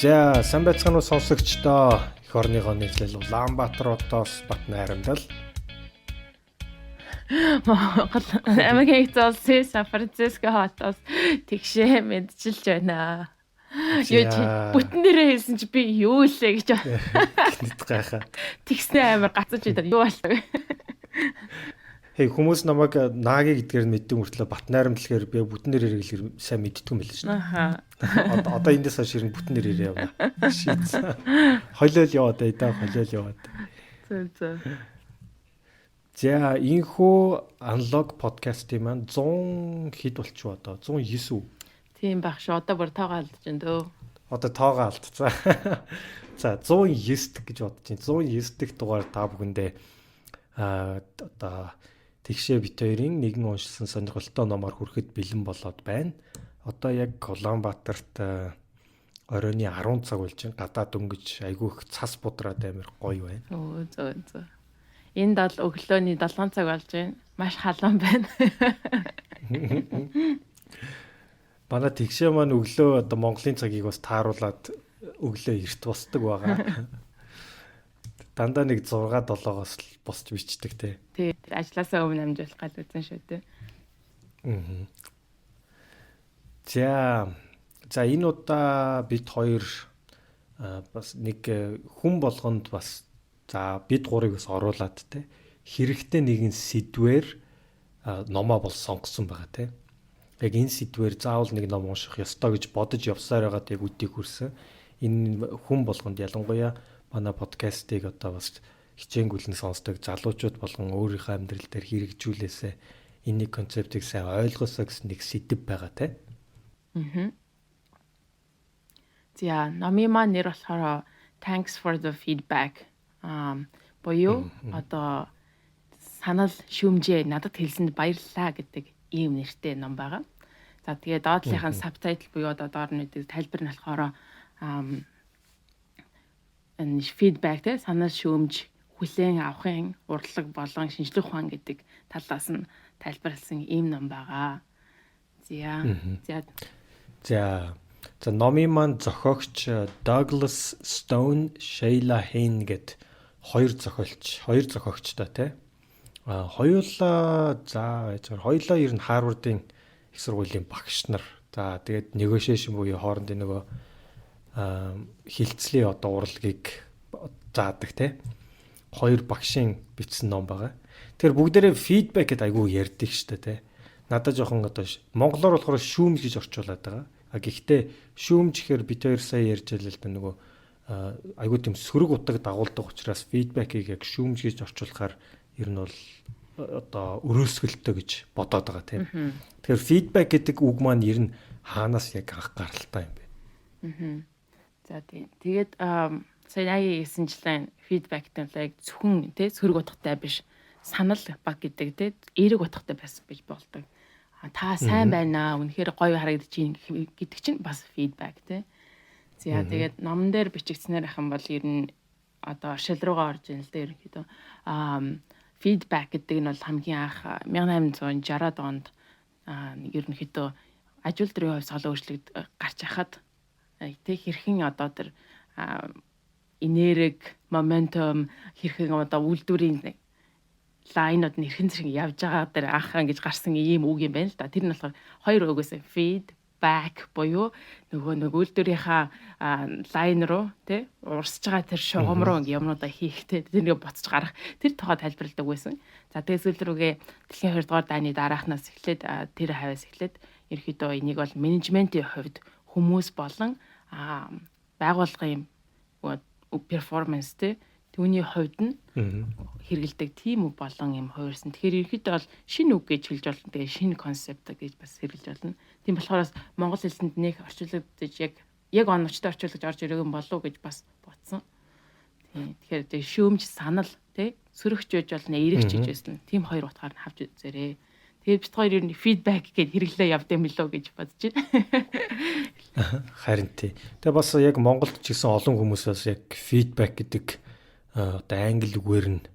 За, сайн байцгаана уу, сонсогчдоо. Эх орныхоо нийтлэл Улаанбаатар хотоос Бат Найрамдал. Монгол Америк Нэгдсэн Улсын Сан Франциско хотоос Тэгшээ мэндчилж байна. Юу чи бүтэн нэрээ хэлсэн чи би юу лээ гэж Гэнэт гайхаа. Тэгснээ амар гацаж идэв. Юу болов? Хей, хүмүүс намайг Нааги гэдгээр нь мэддэг мөртлөө Бат Найрамдал гэхээр би бүтэн нэрээр хэлэхээр сайн мэддэг юм байл шүү дээ. Одоо эндээс хойш ер нь бүтэн нэрээр явна. Шийдсэн. Холиол яваад бай да, холиол яваад. Зөв зөв. За, энэхүү Unlock подкастын маань 100 хэд болчих вэ одоо? 109 үү? Тийм байх шүү. Одоо бүр тоогоо алдаж байна дөө. Одоо тоогоо алдцаа. За, 109 гэж бодож байна. 109 дэх дугаар та бүхэндээ одоо Тэгшээ бит хоёрын нэгэн уншсан сонирхолтой номоор хүрэхэд бэлэн болоод байна. Одоо яг Улаанбаатарт оройн 10 цаг болж байна. Гадаа дөнгөж айгүй их цас будраад амар гоё байна. Өө, зөв зөв. Энд бол өглөөний 7 цаг болж байна. Маш халуун байна. Манай Тэгшээ маань өглөө одоо Монголын цагийг бас тааруулаад өглөө эрт босдог байгаа. Дандаа нэг 6 7-оос л босч бичдэг те. Тий, тэр ажлаасаа өмнө амжуулах гал үзэн шүү дээ. Аа. За за энэ удаа бид хоёр бас нэг хүн болгонд бас, за, бид гурыг бас оруулаад те, хэрэгтэй нэгэн сэдвээр номоо бол сонгосон байгаа те. Яг энэ сэдвээр заавал нэг ном унших ёстой гэж бодож явсаар байгаад яг үдийг хүрсэн. Энэ хүн болгонд, ялангуяа манай подкастыг одоо бас хичээнгүлэн сонсдог залуучууд болгон өөрийнхөө амьдрал дээр хэрэгжүүлээсэй, энэ концептыг сайн ойлгосоо гэсэн нэг сэдэв байгаа те. Аа. За, номын маань нэр болохоор "Thanks for the feedback" буюу одоо санал шүүмжээ надад хэлсэнд баярлалаа гэдэг ийм нэртэй ном байгаа. За, тэгээ доотлынхаа subtitle буюу одоо доор нь гэдэг тайлбар нь болохоор энэ feedback те, санал шүүмж хүлээн авахын урлаг болон шинжлэх ухаан гэдэг талаас нь тайлбарласан ийм ном байгаа. За. За. За. За, номын маань зохиогч Douglas Stone, Sheila Heen гэд хоёр зохиолч, хоёр зохиогчтой те. А хоёулаа, за, яаж хоёулаа ер нь Харвардын их сургуулийн багш нар. За, тэгээд negotiation буюу хоорондын нөгөө хэлцлийн одоо урлагийг заадаг те. Хоёр багшийн бичсэн ном байгаа. Тэгэхээр бүгдээрээ feedback гэдээ айгүй ярьдаг штэ те. Надад жоохон одоо монголоор болохоор шүүмж гэж орчуулад байгаа. А гэхдээ шүүмж гэхээр бид хоёр сая ярьж байлаа л да, нөгөө айгүй тийм сөрөг утга дагуулдаг учраас feedback-ийг яг шүүмж гэж орчуулахаар ер нь бол одоо өрөөсгөлтөө гэж бодоод байгаа тийм. Тэгэхээр feedback гэдэг үг маань ер нь хаанаас яг анх гаралтай юм бэ? Аа. За, тийм. Тэгээд сая Нааги хэлсэнчлэн feedback-тэй яг зөвхөн тий сөрөг утгатай биш, санал баг гэдэг тий эерэг утгатай байсан гэж болдог. Та сайн байна, үнэхээр гоё харагдаж байна гэдэг чинь бас feedback тий. За, тэгээд номон дээр бичигдсэнээр ах юм бол ер нь одоо оршил руугаа орж ийн л дээ ерөнхийдөө. Feedback гэдэг нь бол хамгийн анх 1860-ад онд ерөнхийдөө аж үйлдвэрийн хувьд олон өөрчлөлт гарч хахад тэг хэрхэн одоо тэр энерги, momentum хэрхэн одоо үйлдвэрийн line ууд нь хэрхэн зэрэг явж байгаа дээр анх ингэж гарсан ийм үг юм байна л да. Тэр нь болохоор хоёр үгээс feed back буюу нөгөө нэг үйлдвэрийнхаа line руу тий урсж байгаа тэр шугам руу ингээ юмнуудаа хийхтэй тэр нэг буцаж гарах тэр тухай тайлбарладаг байсан. За, тэгээ сүүл рүүгээ дэлхийн 2 дугаар дайны дараахнаас эхлээд, тэр хавьяас эхлээд ерөөхдөө энийг бол менежментийн хувьд хүмүүс болон байгууллагын performance тий түүний хувьд нь хэрэгэлдэг тийм үг болон юм хувирсан. Тэгэхээр ерөнхийдөө бол шинэ үг гэж хэлж болно. Тэгээ шинэ концепт гэж бас хэрэглэж болно. Тийм болохоор бас монгол хэлэнд нэг орчуулагдаж яг оновчтой орчуулгаж орж ирээгүй болов уу гэж бас бодсон. Тийм. Тэгэхээр тэгээ шүүмж санал тий сөрөгч байж болно, эерэгч гэж байсан. Тийм хоёр утгаар нь авч үзээрэй. Тэгээд бид хоёр ер нь feedback гэд хэрэглээ явд юм лөө гэж бодож байна. Харин тий. Тэгээ бас яг Монголд ч гэсэн олон хүмүүс бас яг feedback гэдэг одоо англи үгээр нь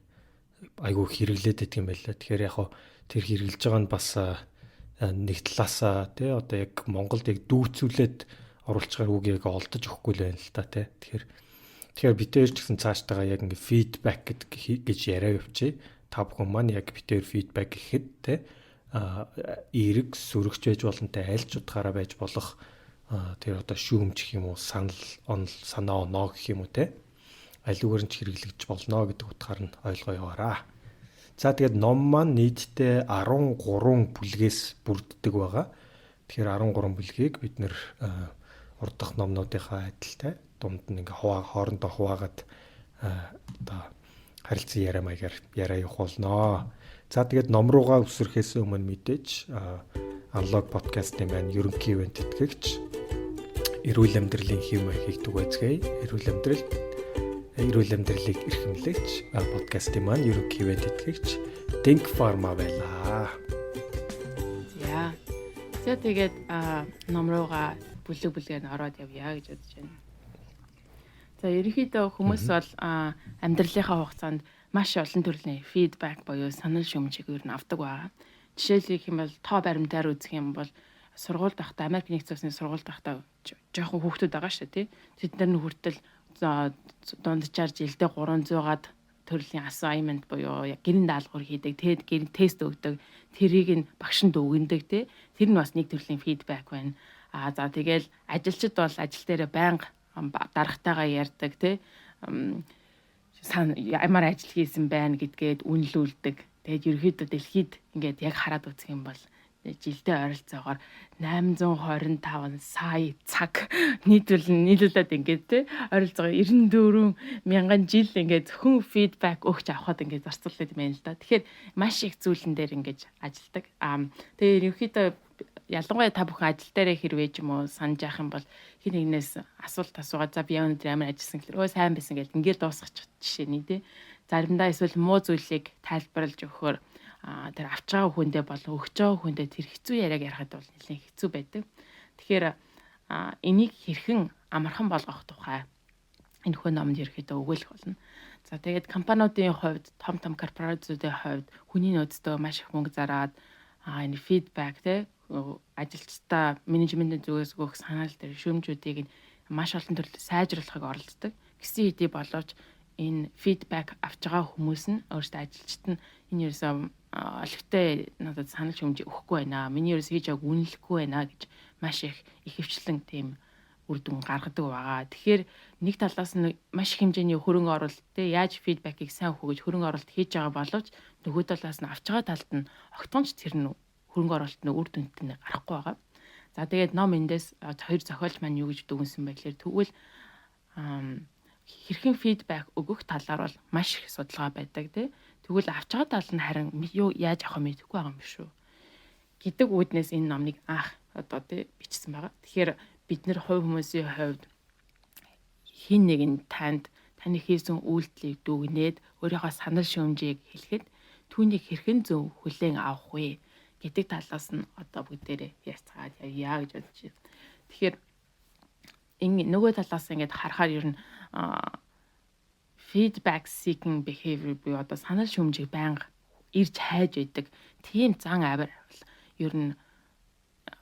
айгүй хэрэглээд байдаг юм байна лаа. Тэгэхээр яг хоо тэр хэрэглэж байгаа нь бас нэг талаасаа тий одоо яг Монголд яг дүүцүүлээд Оруулчихаар үг яг олдож өгөхгүй л байна л та тий. Тэгэхээр бид хоёр ч гэсэн цаашдаа яг ингээ feedback гэдэг гэж яриа явчих. Та бүхэн маань яг бид хоёр feedback гэхэд тий эерэг сөрөгч байж болно те, аль ч утгаараа байж болох тэр одоо шүүмжих юм уу, санал онол, санаа оноо гэх юм уу те, аль үгээр нь ч хэрэглэгдэж болно гэдэг утгаар нь ойлгоо яваараа. За, тэгээд ном маань нийтдээ 13 бүлгээс бүрддэг байгаа. Тэгэхээр 13 бүлгийг бид нэр урдах номнуудынхаа адилтай дунд нь ингээ хуваа хоорондоо хуваагаад одоо харилцан яриа маягаар яриа явах болноо. За, тэгээд ном руугаа үсрэхээс өмнө мэдээж Unlock podcast-ын маань ерөнхий ивээн тэтгэгч эрүүл амьдралын хэв маягийг түгээцгээе. Эрүүл амьдралыг эрхэмлэгч подкастын маань ерөнхий ивээн тэтгэгч Think Pharma байлаа. За. За, тэгээд ном руугаа бүлэг бүлгээр нь ороод явъя гэж бодож байна. За, ерөнхийдөө хүмүүс бол амьдралынхаа хугацаанд маш олон төрлийн feedback буюу санал шүүмжийг ер нь авдаг байгаа. Жишээлбэл юм бол тоо баримтаар үзэх юм бол сургуульд байхдаа, Америк нэгдсэн улсын сургуульд байхдаа жоохон хүүхдүүд байгаа шүү дээ, тий. Тэд нар нь хүртэл дунджаар жилдээ 300-аад төрлийн assignment буюу яг гэрийн даалгавар хийдэг, тэгэд гэрийн тест өгдөг. Тэрийг нь багш нь дүгнэдэг, тий. Тэр нь бас нэг төрлийн feedback байна. Аа за, тэгэл ажилчид бол ажил дээрээ байнга дарагтайгаа ярьдаг, тий, ямар ажил хийсэн байна гэдгээд үнэлүүлдэг. Тэгээд ерөөхдөө дэлхийд ингээд яг хараад үзэх юм бол жилдээ ойролцоогоор 825 сая цаг нийлүүлээд ингээд те ойролцоогоор 94 мянган жил ингээд зөвхөн feedback өгч авахад ингээд зарцуулдаг юм байна л да. Тэгэхээр маш их зүйлэн дээр ингээд ажилдаг. Аа, тэгээ ерөнхийдөө ялангуяа та бүхэн ажил дээрээ хэрвээ ч юм уу санаж явах юм бол хэн нэгнээс асуулт асуугаад, за, би өнөөдөр ямар ажилласан гэхээр өө сайн байсан гэж ингээд дуусгах жишээ нь тий. Заримдаа эсвэл муу зүйлийг тайлбарлаж өгөхөөр тэр авч байгаа хүндээ болон өгч байгаа хүндээ тэр хэцүү яриаг ярихад бол нэлээд хэцүү байдаг. Тэгэхээр энийг хэрхэн амархан болгох тухай энэ хөө номонд ерөөхдөө өгөөлөх болно. За, тэгээд компаниудын хувьд, том том корпорацуудын хувьд хүний нөөцдөө маш их мөнгө зараад энэ feedback те, ажилчдаа менежментийн зүгээс өгөх санаал дээр шүүмжүүдийг нь маш олон төрлөөр сайжруулахыг оролддог. Гэсэн хэдий боловч энэ feedback авч байгаа хүмүүс нь өөрсдөө, ажилчид нь энэ ерөөсөө олигтой надад санал шүүмж өгөхгүй байна. Миний ерөөсөө хийж байгааг үнэлэхгүй байна гэж маш их ихэвчлэн тийм үр дүн гаргадаг байгаа. Тэгэхээр нэг талаас нь маш их хэмжээний хөрөнгө оруулалт те, яаж feedback ийг сайн өгөх гэж хөрөнгө оруулалт хийж байгаа боловч нөгөө талаас нь авч байгаа талд нь огтхонч тэр нь хөрөнгө оруулалт нь үр дүнтэй нь гарахгүй байгаа. За, тэгээд ном эндээс хоёр зохиолч маань юу гэж дүгнсэн бэ гэхээр тэгвэл хэрхэн feedback өгөх талаар бол маш их судалгаа байдаг тий. Тэгвэл авч байгаа тал нь харин юу яаж авах вэ мэдэхгүй байгаа юм биш үү гэдэг үүднээс энэ номыг анх одоо тий бичсэн байгаа. Тэгэхээр бид нэр хувь хүмүүсийн хувьд хэн нэгэн танд таны хийсэн үйлдэлийг дүгнээд өөрийнхөө санал шүүмжийг хэлэхэд түүнийг хэрхэн зөв хүлээн авах вэ гэдэг талаас нь одоо бүгдээрээ ярьцгаад явъя гэж бодож байна. Тэгэхээр нөгөө талаас ингээд харахаар ер нь feedback seeking behavior буюу одоо санал шүүмжийг байнга ирж хайж байдаг тийм зан авир ер нь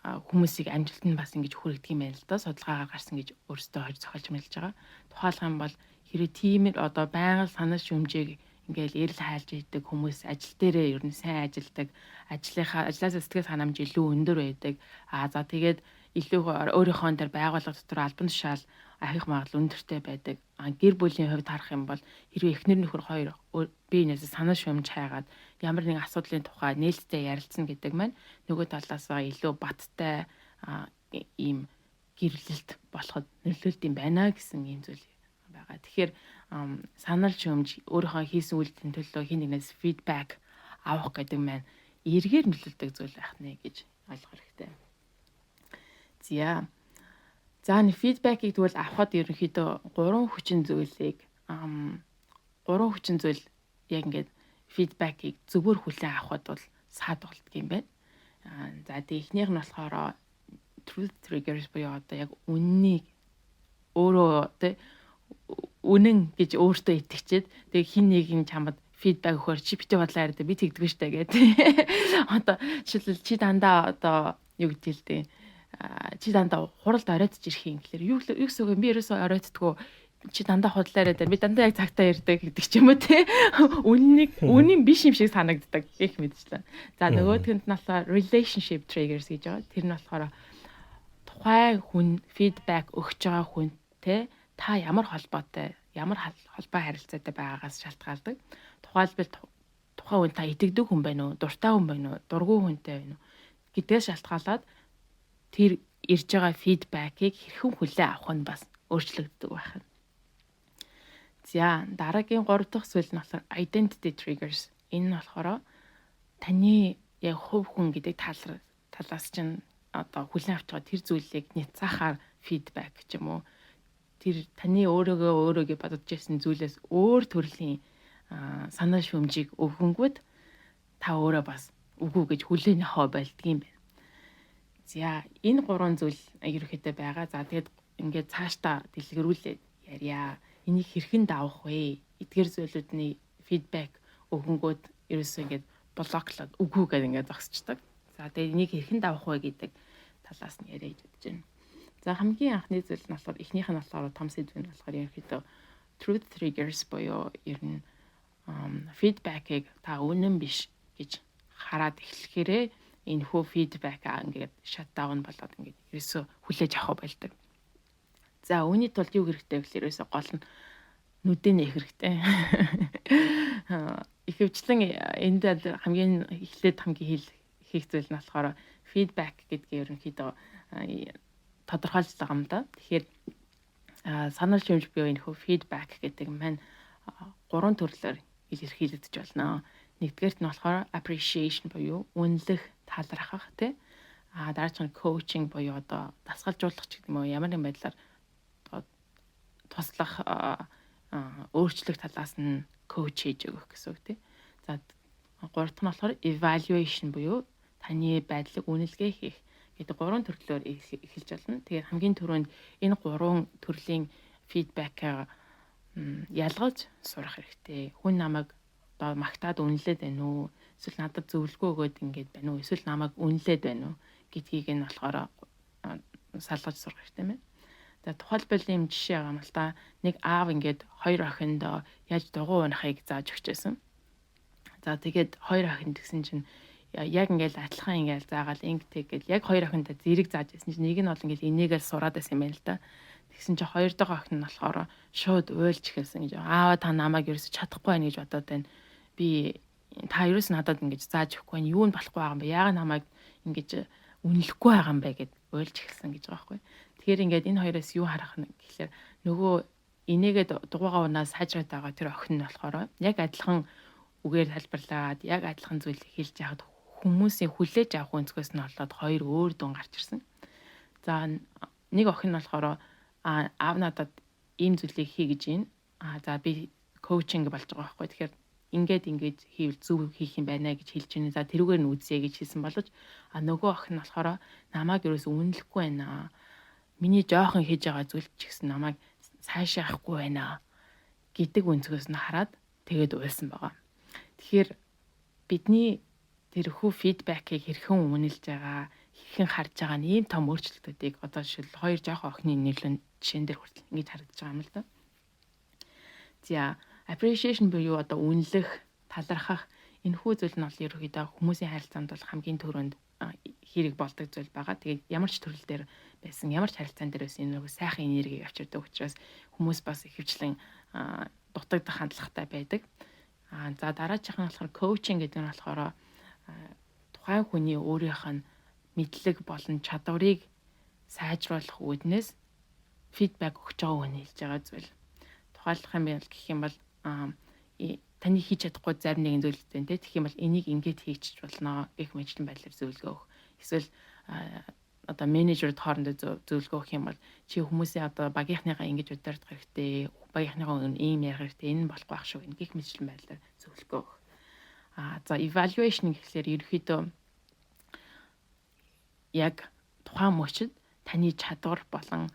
хүмүүсийг амжилтанд бас ингэж хүргэдэг юм байна л да, судалгаагаар гарсан гэж өөрсдөө хоёр зохиолч мэлж байгаа. Тухайлах юм бол хэрэг тиймэр одоо байнга санал шүүмжийг ингээл эрэл хайлж идэг хүмүүс ажил дээрээ ер нь сайн ажилдаг, ажлынхаа ажлаасаа сэтгэл ханамж илүү өндөр байдаг. Аа за, тэгээд илүү өөрийнхөө дээр байгууллага дотор албан тушаал ахих магадлал өндөртэй байдаг. А гэр бүлийн хувьд харах юм бол хэрвээ эхнэр нөхөр хоёр бие биенээсээ санал шүүмж хайгаад ямар нэгэн асуудлын тухай нээлттэй ярилцсан гэдэг маань нөгөө талаасаа илүү баттай ийм гэрлэлт болоход нөлөөлдөг юм байна гэсэн ийм зүйл байгаа. Тэгэхээр санал шүүмж, өөрийнхөө хийсэн үйлдэлийн төлөө хэн нэгнээс feedback авах гэдэг маань эргээр нөлөөлдөг зүйл байх нэ гэж ойлгох хэрэгтэй. За. За, нэг feedback ийг тэгвэл авахад ерөнхийдөө гурван хүчин зүйл яг ингээд feedback ийг зөвөр хүлээн авахад бол саад болдго юм байна. За, тэг эхнийх нь болохоор truth triggers буюу одоо яг үннийг өөрөө тэ үнэн гэж өөртөө итгэчээд тэгээ хэн нэгэн чамд feedback өгөхөөр чи битээ бодлоо яриад би тэгдэггүй штэ гэдэг. Одоо жишээлбэл чи дандаа одоо юу гэдэг л дээ Чи дандаа хуралд оройтж ирэх юм гэхэлэр юу юу гэсэн үг юм, би ерөөсөө оройтдгоо, чи дандаа худлаа яриад, би дандаа яг цагтаа ярьдаг гэдэг ч юм уу, те. Үннийг үнийн биш юм шиг санагддаг гэх мэтчлэн. За, нөгөөх нь болохоор relationship triggers гэж байгаа. Тэр нь болохоор тухайн хүн, feedback өгч байгаа хүнтэй та ямар холбоотой, ямар холбоо харилцаатай байгаагаас шалтгаалдаг. Тухайлбал, тухайн хүн та итгэдэг хүн байна уу, дуртай хүн байна уу, дургүй хүнтэй байна уу гэдгээс шалтгаалаад тэр ирж байгаа feedback ийг хэрхэн хүлээн авах нь бас өөрчлөгддөг байх нь. За, дараагийн 3 дахь зүйл нь болохоор identity triggers. Энэ нь болохоор таны яг хувь хүн гэдэг талаас чинь одоо хүлээн авч байгаа тэр зүйлийг няцаахаар feedback ч юм уу, тэр таны өөрөөгөө өөрөөгөө бодож ирсэн зүйлээс өөр төрлийн санаа шүүмжийг өгөнгүүт та өөрөө бас үгүй гэж хүлээн авах болдго юм байна. За, энэ гурван зүйл ерөнхийдөө байгаа. За, тэгээд ингээд цаашдаа дэлгэрүүлээд ярья. Энийг хэрхэн давах вэ? Эдгээр зүйлүүдний feedback өгөнгүүд ерөөсөө ингээд block лоод үгүй гэдэг ингээд зогсчдаг. За, тэгээд энийг хэрхэн давах вэ гэдэг талаас нь яриа гэж бодож байна. За, хамгийн анхны зүйл нь болохоор, эхнийх нь болохоор, том сэдв нь болохоор ерөнхийдөө truth triggers буюу ер нь feedback-ыг та үнэн биш гэж хараад эхлэхээрээ энэ хөө feedback ингээд shut down болоод ингээд ерөөсөө хүлээж авах болдог. За, үүний тулд юу хэрэгтэй вэ гэхээр ерөөсөө гол нь нүдээ нээх хэрэгтэй. Ихэвчлэн энд хамгийн эхлээд хамгийн хийх зүйл нь болохоор feedback гэдгээ ерөнхийдөө тодорхойлж байгаа юм да. Тэгэхээр санал шүүмж буюу энэ хөө feedback гэдэг маань гурван төрлөөр илэрхийлэгдэж байна. Нэгдүгээрт нь болохоор appreciation буюу үнэлэх, талархах, тий. А дараачих нь coaching буюу одоо дасгалжуулах ч гэдэг юм уу, ямар нэгэн байдлаар туслах, өөрчлөх талаас нь coach хийж өгөх гэсэн үг, тий. За, гурав дахь нь болохоор evaluation буюу таны байдлыг үнэлгээ хийх гэдэг гурван төрлөөр эхэлж болно. Тэгээд хамгийн түрүүнд энэ гурван төрлийн feedback ялгаж сурах хэрэгтэй. Хүн намайг одоо магтаад үнэлээд байна уу? Эсвэл надад зөвлөгөө өгөөд ингээд байна уу? Эсвэл намайг үнэлээд байна уу гэдгийг нь болохоор салгаж сурах хэрэгтэй юм байна. За, тухайлбал ийм жишээ байгаа юм л та. Нэг аав ингээд хоёр охиндоо яаж дугуй унахыг зааж өгч байсан. За, тэгээд хоёр охин тэгсэн чинь яг ингээл адилхан ингээл заагаал инг тэг гэл яг хоёр охиндоо зэрэг зааж байсан чинь нэг нь бол ингээл энийгэл сураад байсан юм байна л да. Тэгсэн чинь хоёр дахь охин нь болохоор шууд уйлж эхэлсэн гэж. "Аава, та намайг ерөөсө чадахгүй байна гэж бодоод байна. Би та ерөөс надад ингэж зааж өгөхгүй байна. Юу нь болохгүй байгаа юм бэ? Яагаад намайг ингэж үнэлэхгүй байгаа юм бэ?" гэд уйлж эхэлсэн гэж байгаа байхгүй. Тэгэхээр ингээд энэ хоёроос юу харах нь гэхлээр нөгөө инээгээд дугуйгаа унаа сайжраад байгаа тэр охин нь болохоор яг адилхан үгээр тайлбарлаад, яг адилхан зүйл хэлж яхад хүмүүсийн хүлээж авах өнцгөөс нь болоод хоёр өөр дүн гарч ирсэн. За, нэг охин нь болохоор аав надад ийм зүйлийг хий гэж байна. А за, би coaching болж байгаа байхгүй. Тэгэхээр ингээд ингээд хийвэл зөв хийх юм байна гэж хэлж байна. За, тэрүүгээр нь үзье гэж хэлсэн боловч а нөгөө охин нь болохоор намайг ерөөсөө үнэлэхгүй байна. Миний жоохон хийж байгаа зүйл ч гэсэн намайг сайшаахгүй байна гэдэг өнцгөөс нь хараад тэгээд уйлсан байгаа. Тэгэхээр бидний тэр хүү feedback ийг хэрхэн үнэлж байгаа, хэрхэн харж байгаа нь ийм том өөрчлөлтүүдийг одоо жишээл хоёр жоохон охины нэрлэн жишээн дээр хүртэл ингэж харагдаж байгаа юм л да. За, appreciation буюу одоо үнэлэх, талархах энэ хүү зүйл нь бол ерөнхийдөө хүмүүсийн харилцаанд бол хамгийн түрүүнд хэрэг болдог зүйл байгаа. Тэгээд ямар ч төрөл дээр байсан, ямар ч харилцаан дээр байсан энэ нөгөө сайхан энергийг авчирдаг учраас хүмүүс бас ихэвчлэн дутагдах хандлагатай байдаг. А за, дараачих нь болохоор coaching гэдэг нь болохоор тухайн хүний өөрийнх нь мэдлэг болон чадварыг сайжруулах үүднээс feedback өгч байгаа хүн хэлж байгаа зүйл. Тухайлах юм бол гэх юм бол таны хийж чадахгүй зарим нэгэн зүйл байна, те. Тэгэх юм бол энийг ингэж хийчих болно гэх мэтчлэн байдлаар зөвлөгөө өгөх. Эсвэл одоо менежерүүд хоорондоо зөвлөгөө өгөх юм бол чи хүмүүсийн одоо багийнхныгаа ингэж удирдах хэрэгтэй, багийнхныгаа ийм ярих хэрэгтэй, энэ нь болохгүй байх шүү гэх мэтчлэн байдлаар зөвлөгөө өгөх. А за, evaluation гэхлээр ерөнхийдөө яг тухайн мөчид таны чадвар болон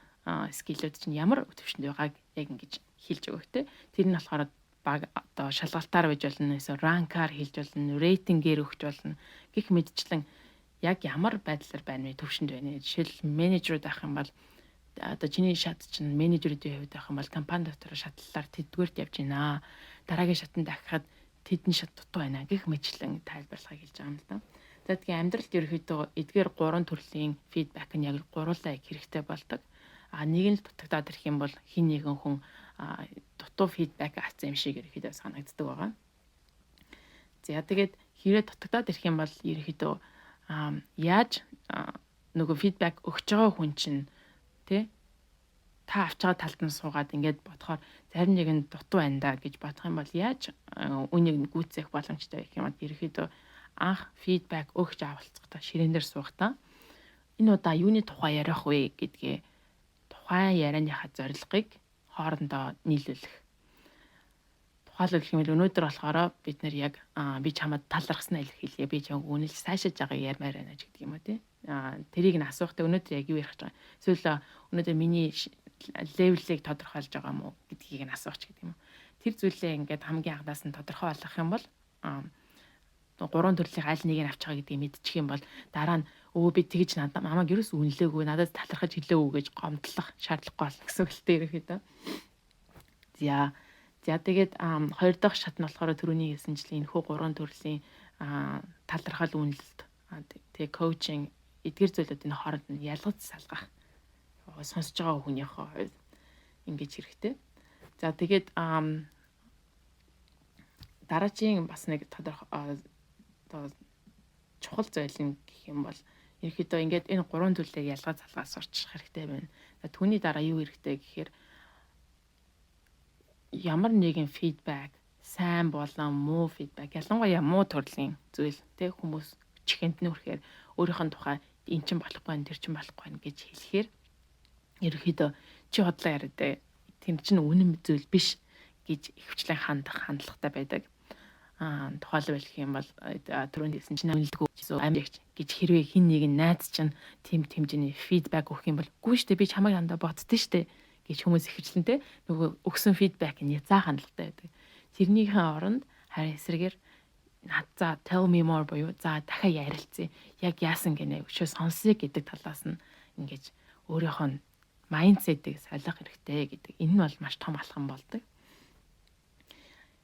skill үүд чинь ямар түвшинд байгааг яг ингэж хэлж өгөх, те. Тэр нь болохоор баг одоо шалгалтаар байж болно, эсвэл rank аар хэлж болно, рейтингээр өгч болно гэх мэтчлэн. Яг ямар байдлаар байна вэ? Төвшөнд байна. Жишээл менежерүүд авах юм бол одоо чиний шат чинь менежерүүдийн хувьд авах юм бол компани дотор шатлалаар тэдгээрт явж байна. Дараагийн шатанд дахихад тэдэн шат дутуу байна гэх мэтлэн тайлбарлахыг хэлж байгаа юм л да. За, тэгээ амьдралд ерөөхдөө эдгээр гурван төрлийн feedback нь яг гуруулаа их хэрэгтэй болдог. А нэг нь л дутагдаад ирэх юм бол хин нэгэн хүн дутуу feedback авсан юм шиг ерөөхдөө санагддаг байгаа. За, тэгээд хэрэг дутагдаад ирэх юм бол ерөөхдөө яаж нөгөө feedback өгч байгаа хүн чинь, тий, та авч байгаа талд нь суугаад ингээд бодохоор зарим нэг нь дутуу байна да гэж бодох юм бол яаж үнийг гүйцээх боломжтой гэх юм бол ерөөхдөө анх feedback өгч авалцахдаа, ширээн дээр суухдаа энэ удаа юуны тухай ярих вэ гэдгээ, тухайн ярианыхаа зорилгыг хоорондоо нийлүүлэх. Тухайлбал гэх юм бол өнөөдөр болохоор бид нэр яг би чамд талархснаа илэрхийлье. Би чамд үнэлж сайшааж байгааг ярмаар байна ч гэдэг юм уу, тий. Тэрийг нь асуухтай өнөөдөр яг юу ярих гэж байгаа. Эсвэл өнөөдөр миний level ийг тодорхойлж байгаа юм уу гэдгийг нь асуух ч гэдэг юм уу. Тэр зүйлээ ингээд хамгийн анхнаас нь тодорхой болгох юм бол, гурван төрлийн аль нэг нь авч байгаа гэдгийг мэдчих юм бол дараа нь "Өө, би тэгж надад намайг ерөөс үнэлээгүй, надад талархаж хэлээгүй" гэж гомдлох шаардлагагүй болно гэсэн үг л дээ ерөөхдөө. За, тэгээд хоёр дахь шат нь болохоор түрүүний хэлсэнчлэн энэхүү гурван төрлийн талархал, үнэлэлт, тэгээ coaching эдгэр зүйлүүдийн хооронд нь ялгаж салгах сонсож байгаа хүнийхээ хувьд ингэж хэрэгтэй. За, тэгээд дараагийн бас нэг тодорхой одоо чухал зүйл нь гэх юм бол ерөнхийдөө ингээд энэ гурван зүйлийг ялгаж салгаа сурчих хэрэгтэй байна. Түүний дараа юу хэрэгтэй гэхээр ямар нэгэн feedback, сайн болон муу feedback, ялангуяа муу төрлийн зүйл, тэг хүмүүс чихэнд нь хүрэхээр өөрийнх нь тухай эн чин болохгүй, тэр чин болохгүй гэж хэлэхээр ерөнхийдөө "Чи худлаа яриад, тэр чинь үнэн зүйл биш" гэж ихэвчлэн хандах хандлагатай байдаг. Тухайлбал гэх юм бол түрүүнд хэлсэн чинь үнэлдэггүй амжигч гэж хэрвээ хин нэгэн найз чинь тийм хэмжээний feedback өгөх юм бол "Үгүй штэ, би чамайг дандаа боддоо штэ" гэж хүмүүс ихэвчлэн, те, нөгөө өгсөн feedback нь яцаа хандлагатай байдаг. Тэрнийхээ оронд харин эсрэгээр над "За, tell me more" буюу "За, дахиад ярилцъя. Яг яасан гинэ, өшөө сонсъё" гэдэг талаас нь ингэж өөрийнхөө mindset ийг солих хэрэгтэй гэдэг. Энэ нь бол маш том алхам болдог.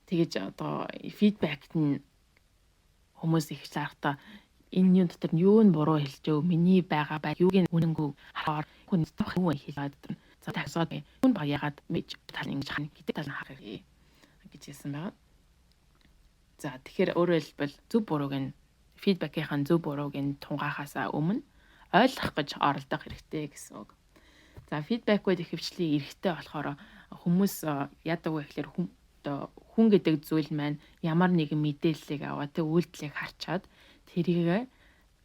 Тэгэж одоо feedback т нь хүмүүс их зарахтаа энэ юм дотор нь юу нь буруу хэлж өв, миний байгаа бай юуг нь үнэнгүй харахаар хүн юу хэлээд, за, таксаад хүн ба ягаад мэж тал ингэж хана гэдэг тал нь харах гэж хэлсэн байгаа. За, тэгэхээр өөрөөр хэлбэл зөв бурууг нь, feedback ийн зөв бурууг нь тунгаахаасаа өмнө ойлгох гэж оролдох хэрэгтэй гэсэн үг. За, feedback үүд ихэвчлэн эрэхтэй болохоор хүмүүс яадаг вэ гэхээр хүн одоо хүн гэдэг зүйл маань ямар нэгэн мэдээллийг аваад, тэг үйлдэлийг харчаад тэрийг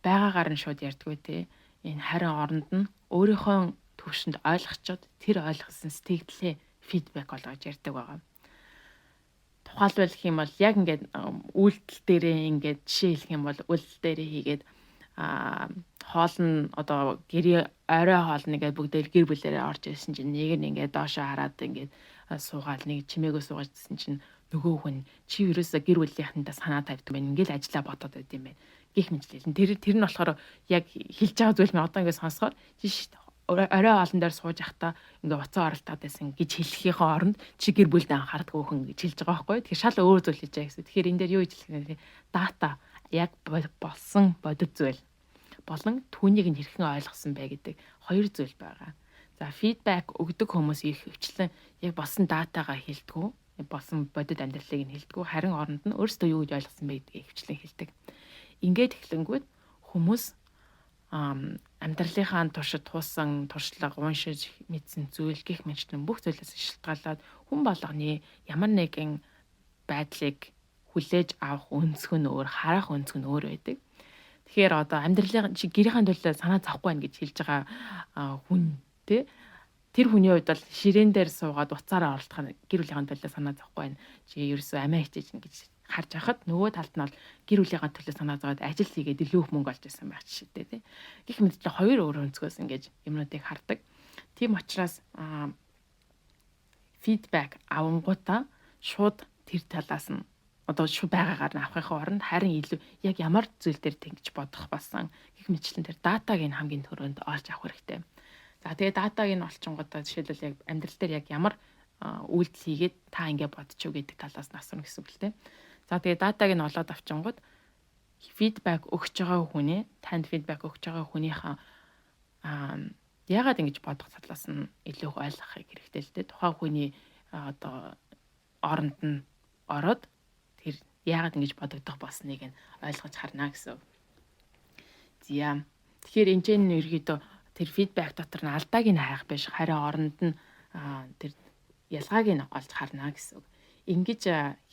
байгаагаар нь шууд ярьдгүү, те. Энэ харин оронд нь өөрийнхөө төвшөнд ойлгочоод тэр ойлгосон сэтгэлдээ feedback болгож ярьдаг байгаа. Тухайлбал гэх юм бол яг ингээд үйлдэл дээрээ ингээд жишээ хэлэх юм бол үйлдэл дээрээ хийгээд хоол нь одоо гэрээ орой хоол нэгээд бүгдээр гэр бүлээрээ орж ирсэн чинь нэг нь ингээд доошоо хараад ингээд суугаал, нэг чимээгөө суугаажсэн чинь нөгөө хүн "Чи ерөөсөө гэр бүлийнхэнтэй санаа тавьдаг байна. Ингээл ажиллаа бодоод байд юм байна" гэх мэтлээ. Тэр нь болохоор яг хэлж байгаа зүйл нь одоо ингээд сонсохоор чи орой хоолн дээр сууж байхдаа ингээ уцаа оролтоод байсан гэж хэлэхийнхээ оронд чи гэр бүлд анхаардаггүй хүн гэж хэлж байгаа байхгүй. Тэгэхээр шал өөр зүйл хийж байгаа гэсэн. Тэгэхээр энэ дээр юу гэж хэлэх вэ? Дата, яг болсон бодит зүйл болон түүнийг нь хэрхэн ойлгосон бэ гэдэг хоёр зүйл байгаа. За, feedback өгдөг хүмүүс их хвчлэн яг болсон датагаа хэлдэггүй, болсон бодит амьдралыг нь хэлдэггүй, харин оронд нь өөрсдөө юу гэж ойлгосон бэ гэдгийг хвчлэн хэлдэг. Ингээд эхлэнгүүд хүмүүс амьдралынхаа туршид туусан туршлага, уншиж мэдсэн зүйл гэх мэтчилэн бүх зүйлээс шалтгаалаад хүн болгоны ямар нэгэн байдлыг хүлээж авах өнцөг нь өөр, харах өнцөг нь өөр байдаг. Тэгэхээр одоо амьдралын чи гэрийн төлөө санаа зовхгүй байна гэж хэлж байгаа хүн, тий, тэр хүний хувьд бол ширээн дээр суугаад уцаараа оролдох нь гэр бүлийн төлөө санаа зовхгүй байна. Чи ерөөсөө амиа хичээж ингэж харж байхад нөгөө талд нь бол гэр бүлийнхаа төлөө санаа зовоод ажил хийгээд илүү их мөнгө олж ирсэн байх жишээтэй, тий. Гэх мэт хоёр өөр өнцгөөс ингэж юмнуудыг хардаг. Тийм учраас feedback авангуудаа шууд тэр талаас нь Одоо шүү байгаагаар нь авахын оронд харин илүү яг ямар зүйл дээр тэгж бодох болсон гэх мэтчлэн тэр data г нь хамгийн түрүүнд олж авах хэрэгтэй. За, тэгээ data г нь олчингуудаа жишээлбэл яг амьдрал дээр яг ямар үйлдэл хийгээд та ингэ бодчих гэдэг талаас нь асууна гэсэн үг л дээ. За, тэгээ data г нь олоод авчингууд feedback өгч байгаа хүнээ, танд feedback өгч байгаа хүнийхээ яагаад ингэж бодох талаас нь илүү их ойлгохыг хэрэгтэй л дээ. Тухайн хүний одоо оронд нь ороод тэр яагаад ингэж бодогдох болсныг нь ойлгож харна гэсэн. За. Тэгэхээр энэ чинь ерөөдөө тэр feedback дотор нь алдааг нь хайх биш, харин оронд нь тэр ялгааг нь олж харна гэсэн үг. Ингэж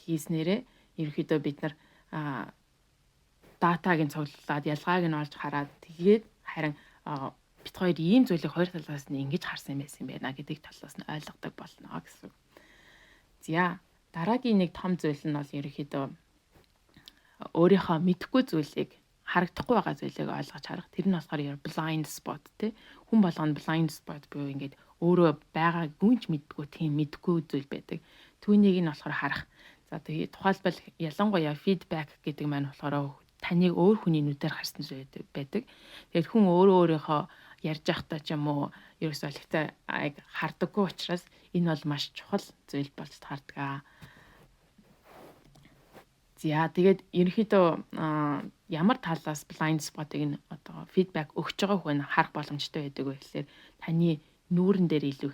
хийснээрээ ерөөхдөө бид нар data г нь цуглуулад, ялгааг нь олж хараад, тэгээд харин бид хоёр ийм зүйлийг хоёр талаас нь ингэж харсан юм байсан байна гэдэг талаас нь ойлгодог болно гэсэн. За, дараагийн нэг том зүйл нь бол ерөнхийдөө өөрийнхөө мэдэхгүй зүйлийг, харагдахгүй байгаа зүйлийг ойлгож харах. Тэр нь болохоор blind spot, тий. Хүн болгоно blind spot буюу ингээд өөрөө байгааг гүнж мэддэггүй, тийм мэдэхгүй зүйл байдаг. Түүнийг нь болохоор харах. За, тэгээ тухайлбал ялангуяа feedback гэдэг маань болохоор таныг өөр хүний нүдээр харсан зүйл байдаг. Тэгээд хүн өөрөө өөрийнхөө ярьж байхдаа ч юм уу ерөөсөө олигтой хардаггүй учраас энэ бол маш чухал зүйл болж таардаг. За, тэгээд ерөнхийдөө ямар талаас blind spot-ыг нь одоо feedback өгч байгаа хүн харах боломжтой байдаг вэ гэхлээр таны нүүрэн дээр илүү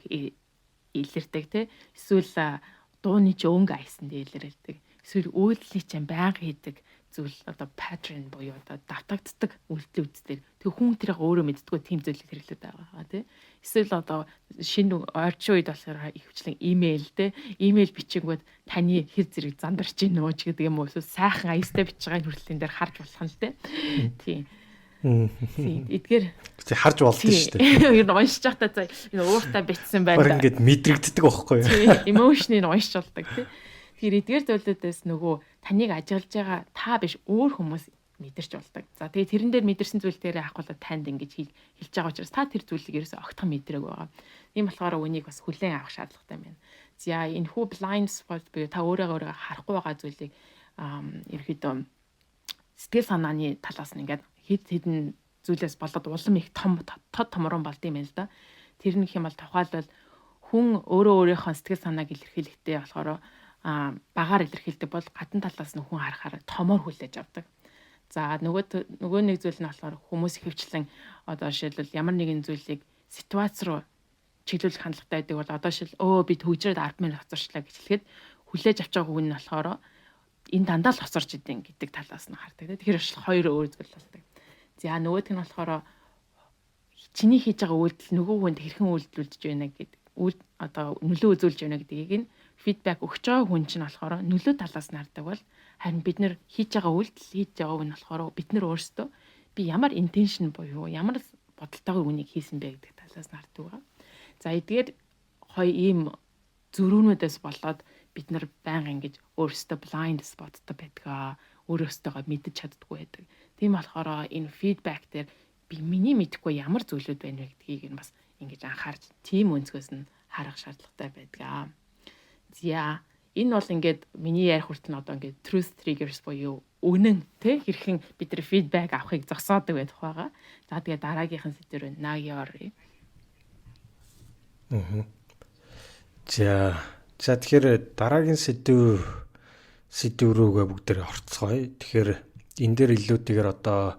илэрдэг, те, эсвэл дууны чи өнгө аясан дээр илэрдэг, эсвэл үйлдэлийг чинь байнга хийдэг зүйл, одоо pattern буюу одоо давтагддаг үйлдэлүүд дээр тэг хүн тэрийг өөрөө мэддэггүй тийм зүйлийг хэрэглээд байгаа, тий. Эсвэл одоо шинэ орчин үед болохоор ихэвчлэн имэйл, тий, имэйл бичингүүд таны хэр зэрэг зандарч ийн нууж гэдэг юм уу, эсвэл сайхан аястай бичиж байгааг хүртэл энэ дээр харж болох нь л, тий. Тийм. Тийм. Эдгээр Тэг харж болдсон шүү дээ. Ер нь уншиж байхдаа за, энэ ууртай бичсэн байна. Баг ингээд мэдрэгддэг байхгүй юу? Тийм. Emotion ыг уншиж болдог, тий. Тэгэхээр эдгээр зүйлүүдээс нөгөө таныг ажиглаж байгаа та биш, өөр хүмүүс мэдэрч болдог. За, тэгээ тэрэн дээр мэдэрсэн зүйл дээрээ авах танд ингэж хэлж байгаа учраас та тэр зүйлийг ерөөсөө огтхон мэдрээгүй байгаа. Тийм болохоор үүнийг бас хүлээн авах шаардлагатай юм байна. За, энэ хүү blind spot буюу та өөрөө өөрийгөө харахгүй байгаа зүйлийг ерөөхдөө сэтгэл санааны талаас нь ингээд хэд хэдэн зүйлээс болоод улам их том тод томрон болд юм байна л да. Тэр нь гэх юм бол тухайлбал хүн өөрөө өөрийнхөө сэтгэл санааг илэрхийлэхдээ болохоор багаар илэрхийлдэг бол гадна талаас нь хүн харахаар томоор хүлээж авдаг. За, нөгөө нөгөө нэг зүйл нь болохоор хүмүүс ихэвчлэн одоо жишээлбэл ямар нэгэн зүйлийг ситуац руу чиглүүлэх хандлагатай байдаг бол одоо жишээл өө би төгжрээд 10 минут хоцорчлаа гэж хэлэхэд хүлээж авч байгаа хүн нь болохоор энэ дандаа л хоцорч идэв гэдэг талаас нь хардаг. Тэгэхээр хоёр өөр зүйл болдог. За, нөгөөх нь болохоор чиний хийж байгаа үйлдэл нөгөө хүнд хэрхэн үйлдэлүүлж байна гэдэг үйл одоо нөлөө үзүүлж байна гэдгийг нь feedback өгч байгаа хүн чинь болохоор нөлөө талаас нь хардаг бол харин бид нэр хийж байгаа үйлдэл хийж байгаа хүн болохоор бид нар өөрсдөө би ямар intention буюу ямар бодолтойгоор үнийг хийсэн бэ гэдэг талаас нь хардаг байгаа. За, эдгээр хоёр ийм зөрүүнүүдээс болоод бид нар байнга ингэж өөрсдөө blind spot той байдаг. Өөрөөсөө мэдэж чаддаггүй байдаг. Тийм болохоор энэ feedback дээр би миний мэдэхгүй ямар зүйлүүд байна вэ гэдгийг нь бас ингэж анхаарч, тийм өнцгөөс нь харах шаардлагатай байдаг. За, энэ бол ингээд миний ярих хүртэл нь одоо ингээд truth triggers буюу үнэн, тэ, хэрхэн бид нар feedback авахыг зогсоодог байх байгаа. За, тэгээ дараагийнхан сэдвэр Наги оръё. Аа. За за тэгэхээр дараагийн сэдв рүүгээ бүгдээрээ орцгоё. Тэгэхээр энэ дээр илүүтэйгээр одоо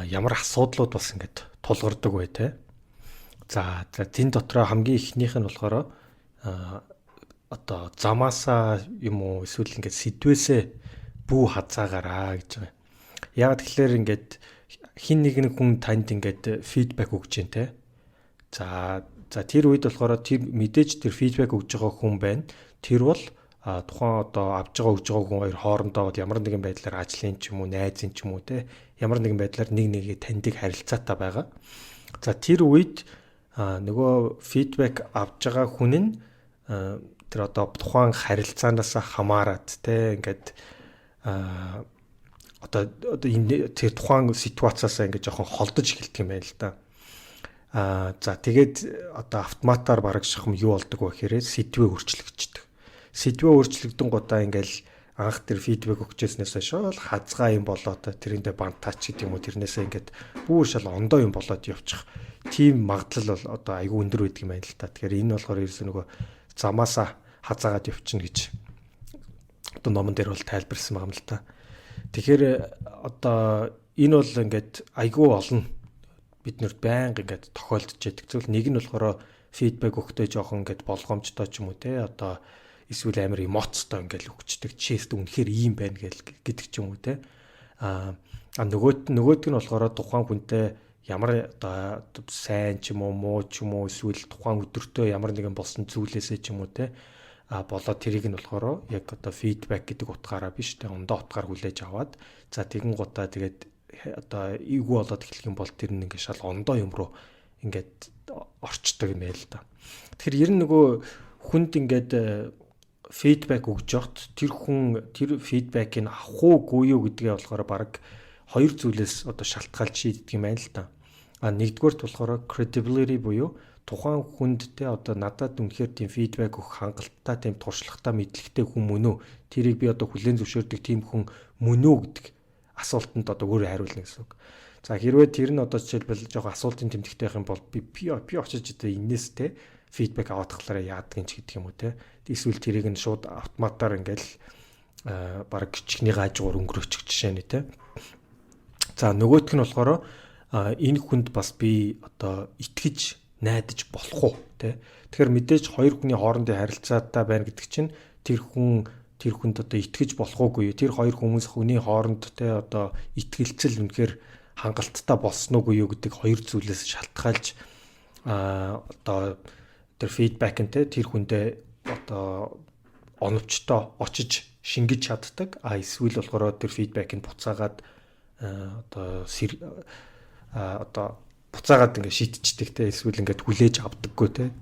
ямар асуудлууд бас ингээд тулгардаг вэ, те? За за тэн дотроо хамгийн эхнийх нь болохоор одоо замаасаа юм уу, эсвэл ингээд сэдвээсээ бүү хазаагаараа гэж байгаа. Яг тэгэхээр ингээд хин нэгэн хүн танд ингээд feedback өгч जैन, те. За за тэр үед болохоор тэр мэдээж тэр feedback өгж байгаа хүн байна. Тэр бол тухайн одоо авч байгаа, өгж байгаа хүн хоёр хоорондоо бол ямар нэгэн байдлаар ажлын ч юм уу, найзын ч юм уу, те, ямар нэгэн байдлаар нэг нэгээ таньдаг харилцаатай байгаа. За, тэр үед нөгөө feedback авч байгаа хүн нь тэр одоо тухайн харилцаанаас хамаарат, те, ингээд одоо энэ тэр тухайн ситуациасаа ингээд жоохон холдож эхэлдэг юм байна л да. За, тэгээд одоо автоматар бараг шахам юу болдог вэ гэхээр сэдвээ өөрчлөгдчихдөг. Сэдвээ өөрчлөгдөн гутаа ингээл Анх тэр feedback өгчээснээс хойш л хазгай юм болоо та тэрэндээ бантаач гэдэг юм уу, тэрнээсээ ингээд бүр шал ондоо юм болоод явчих тийм магадлал бол одоо айгүй өндөр байдаг юм байна л та. Тэгэхээр энэ болохоор ерөөсөө нөгөө замаасаа хазаагаад явчихна гэж одоо номон дээр бол тайлбарсан байгаа юм л та. Тэгэхээр одоо энэ бол ингээд айгүй олон биднэрт байнга ингээд тохиолдож яадаг зүйл. Нэг нь болохоор feedback өгөхдөө жоохон ингээд болгоомжтой ч юм уу те, одоо эсвэл амар эмоцтой ингээд өгчдөг. Жишээст үнэхээр ийм байна гэл гэдэг ч юм уу те. А нөгөөт нь болохоор тухайн хүнтэй ямар одоо сайн ч юм уу, муу ч юм уу, эсвэл тухайн өдөртөө ямар нэгэн болсон зүйлээсээ ч юм уу те, а болоод тэрийг нь болохоор яг одоо feedback гэдэг утгаараа биш те, ондоо утгаар хүлээж аваад, за тэгэн гутаа тэгээд одоо эвгүй болоод эхлэх юм бол тэр нь ингээд шал ондоо юм руу ингээд орчдөг юм байл та. Тэгэхээр ер нь нөгөө хүнд ингээд feedback өгж явахад тэр хүн тэр feedback ийг авах уугүй юу гэдгээ болохоор баг хоёр зүйлээс одоо шалтгаалж шийддэг юм байна л та. А нэгдүгээрт болохоор credibility буюу тухайн хүнд те, одоо надад үнэхээр тийм feedback өгөх хангалттай тийм туршлагатай, мэдлэгтэй хүн мөн үү? Тэрийг би одоо хүлээн зөвшөөрдөг тийм хүн мөн үү гэдэг асуултанд одоо өөрөө хариулна гэсэн үг. За, хэрвээ тэр нь одоо жишээлбэл жоохон асуултын тэмдэгтэй байх юм бол би би би очиж одоо энэс те feedback аваад тахлаараа яадаг юм ч гэдэг юм уу те. Эсвэл тэрийг нь шууд автоматар ингээл баг чихнийхээ хажуугаар өнгөрөөчих жишээ нь те. За, нөгөөх нь болохоор энэ хүнд бас би одоо итгэж найдаж болох уу те. Тэгэхээр мэдээж хоёр хүний хоорондын харилцаатай байна гэдэг чинь тэр хүн тэр хүнд одоо итгэж болох уугүй, тэр хоёр хүмүүс хүний хооронд те одоо итгэлцэл үнэхээр хангалттай болсон уугүй юу гэдэг хоёр зүйлээс шалтгаалж одоо тэр feedback нь те тэр хүндээ одоо оновчтой очиж шингэж чаддаг, а эсвэл болохоор тэр feedback ийг буцаагаад одоо одоо буцаагаад ингээд шийдчихдэг те, эсвэл ингээд хүлээж авдаггүй те,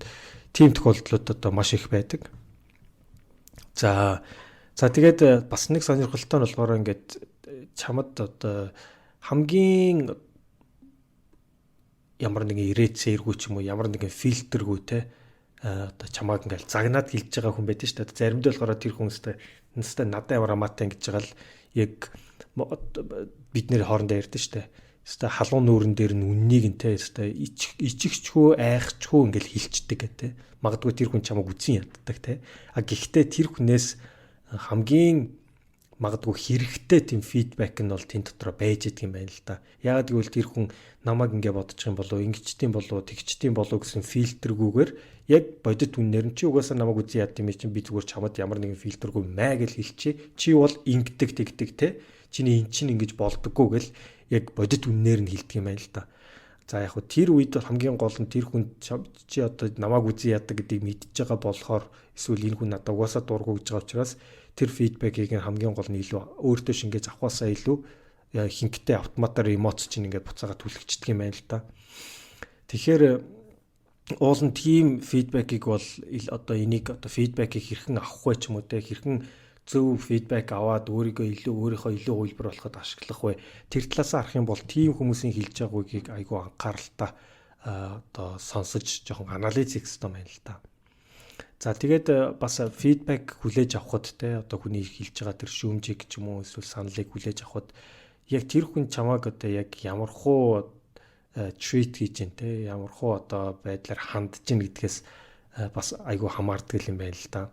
тийм тохиолдлууд одоо маш их байдаг. За за тэгээд бас нэг сонирхолтой нь болохоор ингээд чамд одоо хамгийн ямар нэгэн ирээцээргүй ч юм уу, ямар нэгэн фильтргүй те, одоо чамааг ингээл загнаад хэлж байгаа хүн байдаг шүү дээ. Заримдаа болохоор тэр хүмүүстэй настай надад ямар хамаатай ингэж байгаа л яг бид нэр хоорондоо ярьдэн шүү дээ. Өстой халуун нүүрэн дээр нь үннийг нь те, өстой ичихчхүү, айхчхүү ингээл хилчдэг гэх те. Магадгүй тэр хүн чамайг үзэн яддаг те. А гэхдээ тэр хүнээс хамгийн магадгүй хэрэгтэй тийм feedback нь бол тэн дотроо байж идэг юм байна л да. Яагаад гэвэл тэр хүн намайг ингэ бодчих юм болов, ингэчтiin болов, тэгчтiin болов гэсэн фильтргүүгээр яг бодит үннээр нь чи угаасаа намайг үзэн яд юм чинь, би зүгээр чамд ямар нэгэн фильтргүй маа гэж хэлчихье. Чи бол ингэдэг, тэгдэг те. Чиний эн чинь ингэж болдоггүй гэл яг бодит үннээр нь хэлдэг юм байна л да. За, яг хөө тэр үед бол хамгийн гол нь тэр хүн чи одоо намайг үзэн яадаг гэдгийг мэдж байгаа болохоор эсвэл энэ хүн надад угаасаа дургу гэж байгаа учраас тэр feedback ийг хамгийн гол нь илүү өөртөө шингээж авахаасаа илүү хинктэй автоматар эмоц чинь ингээд буцаагаад түлхэгчдэг юм байна л да. Тэгэхээр уул нь тийм feedback ийг бол одоо энийг одоо feedback ийг хэрхэн авах вэ ч юм уу те, хэрхэн зөв feedback аваад өөрийгөө илүү өөрийнхөө илүү хувилбар болоход ашиглах вэ? Тэр талаас харах юм бол тийм хүмүүсийн хэлж байгаа үгийг айгүй анхааралтай одоо сонсож, жоохон анализ хийх хэрэгтэй байна л да. За, тэгээд бас feedback хүлээж авахд те, одоо хүний хэлж байгаа тэр шүүмжийг ч юм уу, эсвэл саналыг хүлээж авахд яг тэр хүн чамааг одоо яг ямар хуу treat хийж гин те, ямар хуу одоо байдлаар хандж гин гэдгээс бас айгүй хамаардаг юм байна л да.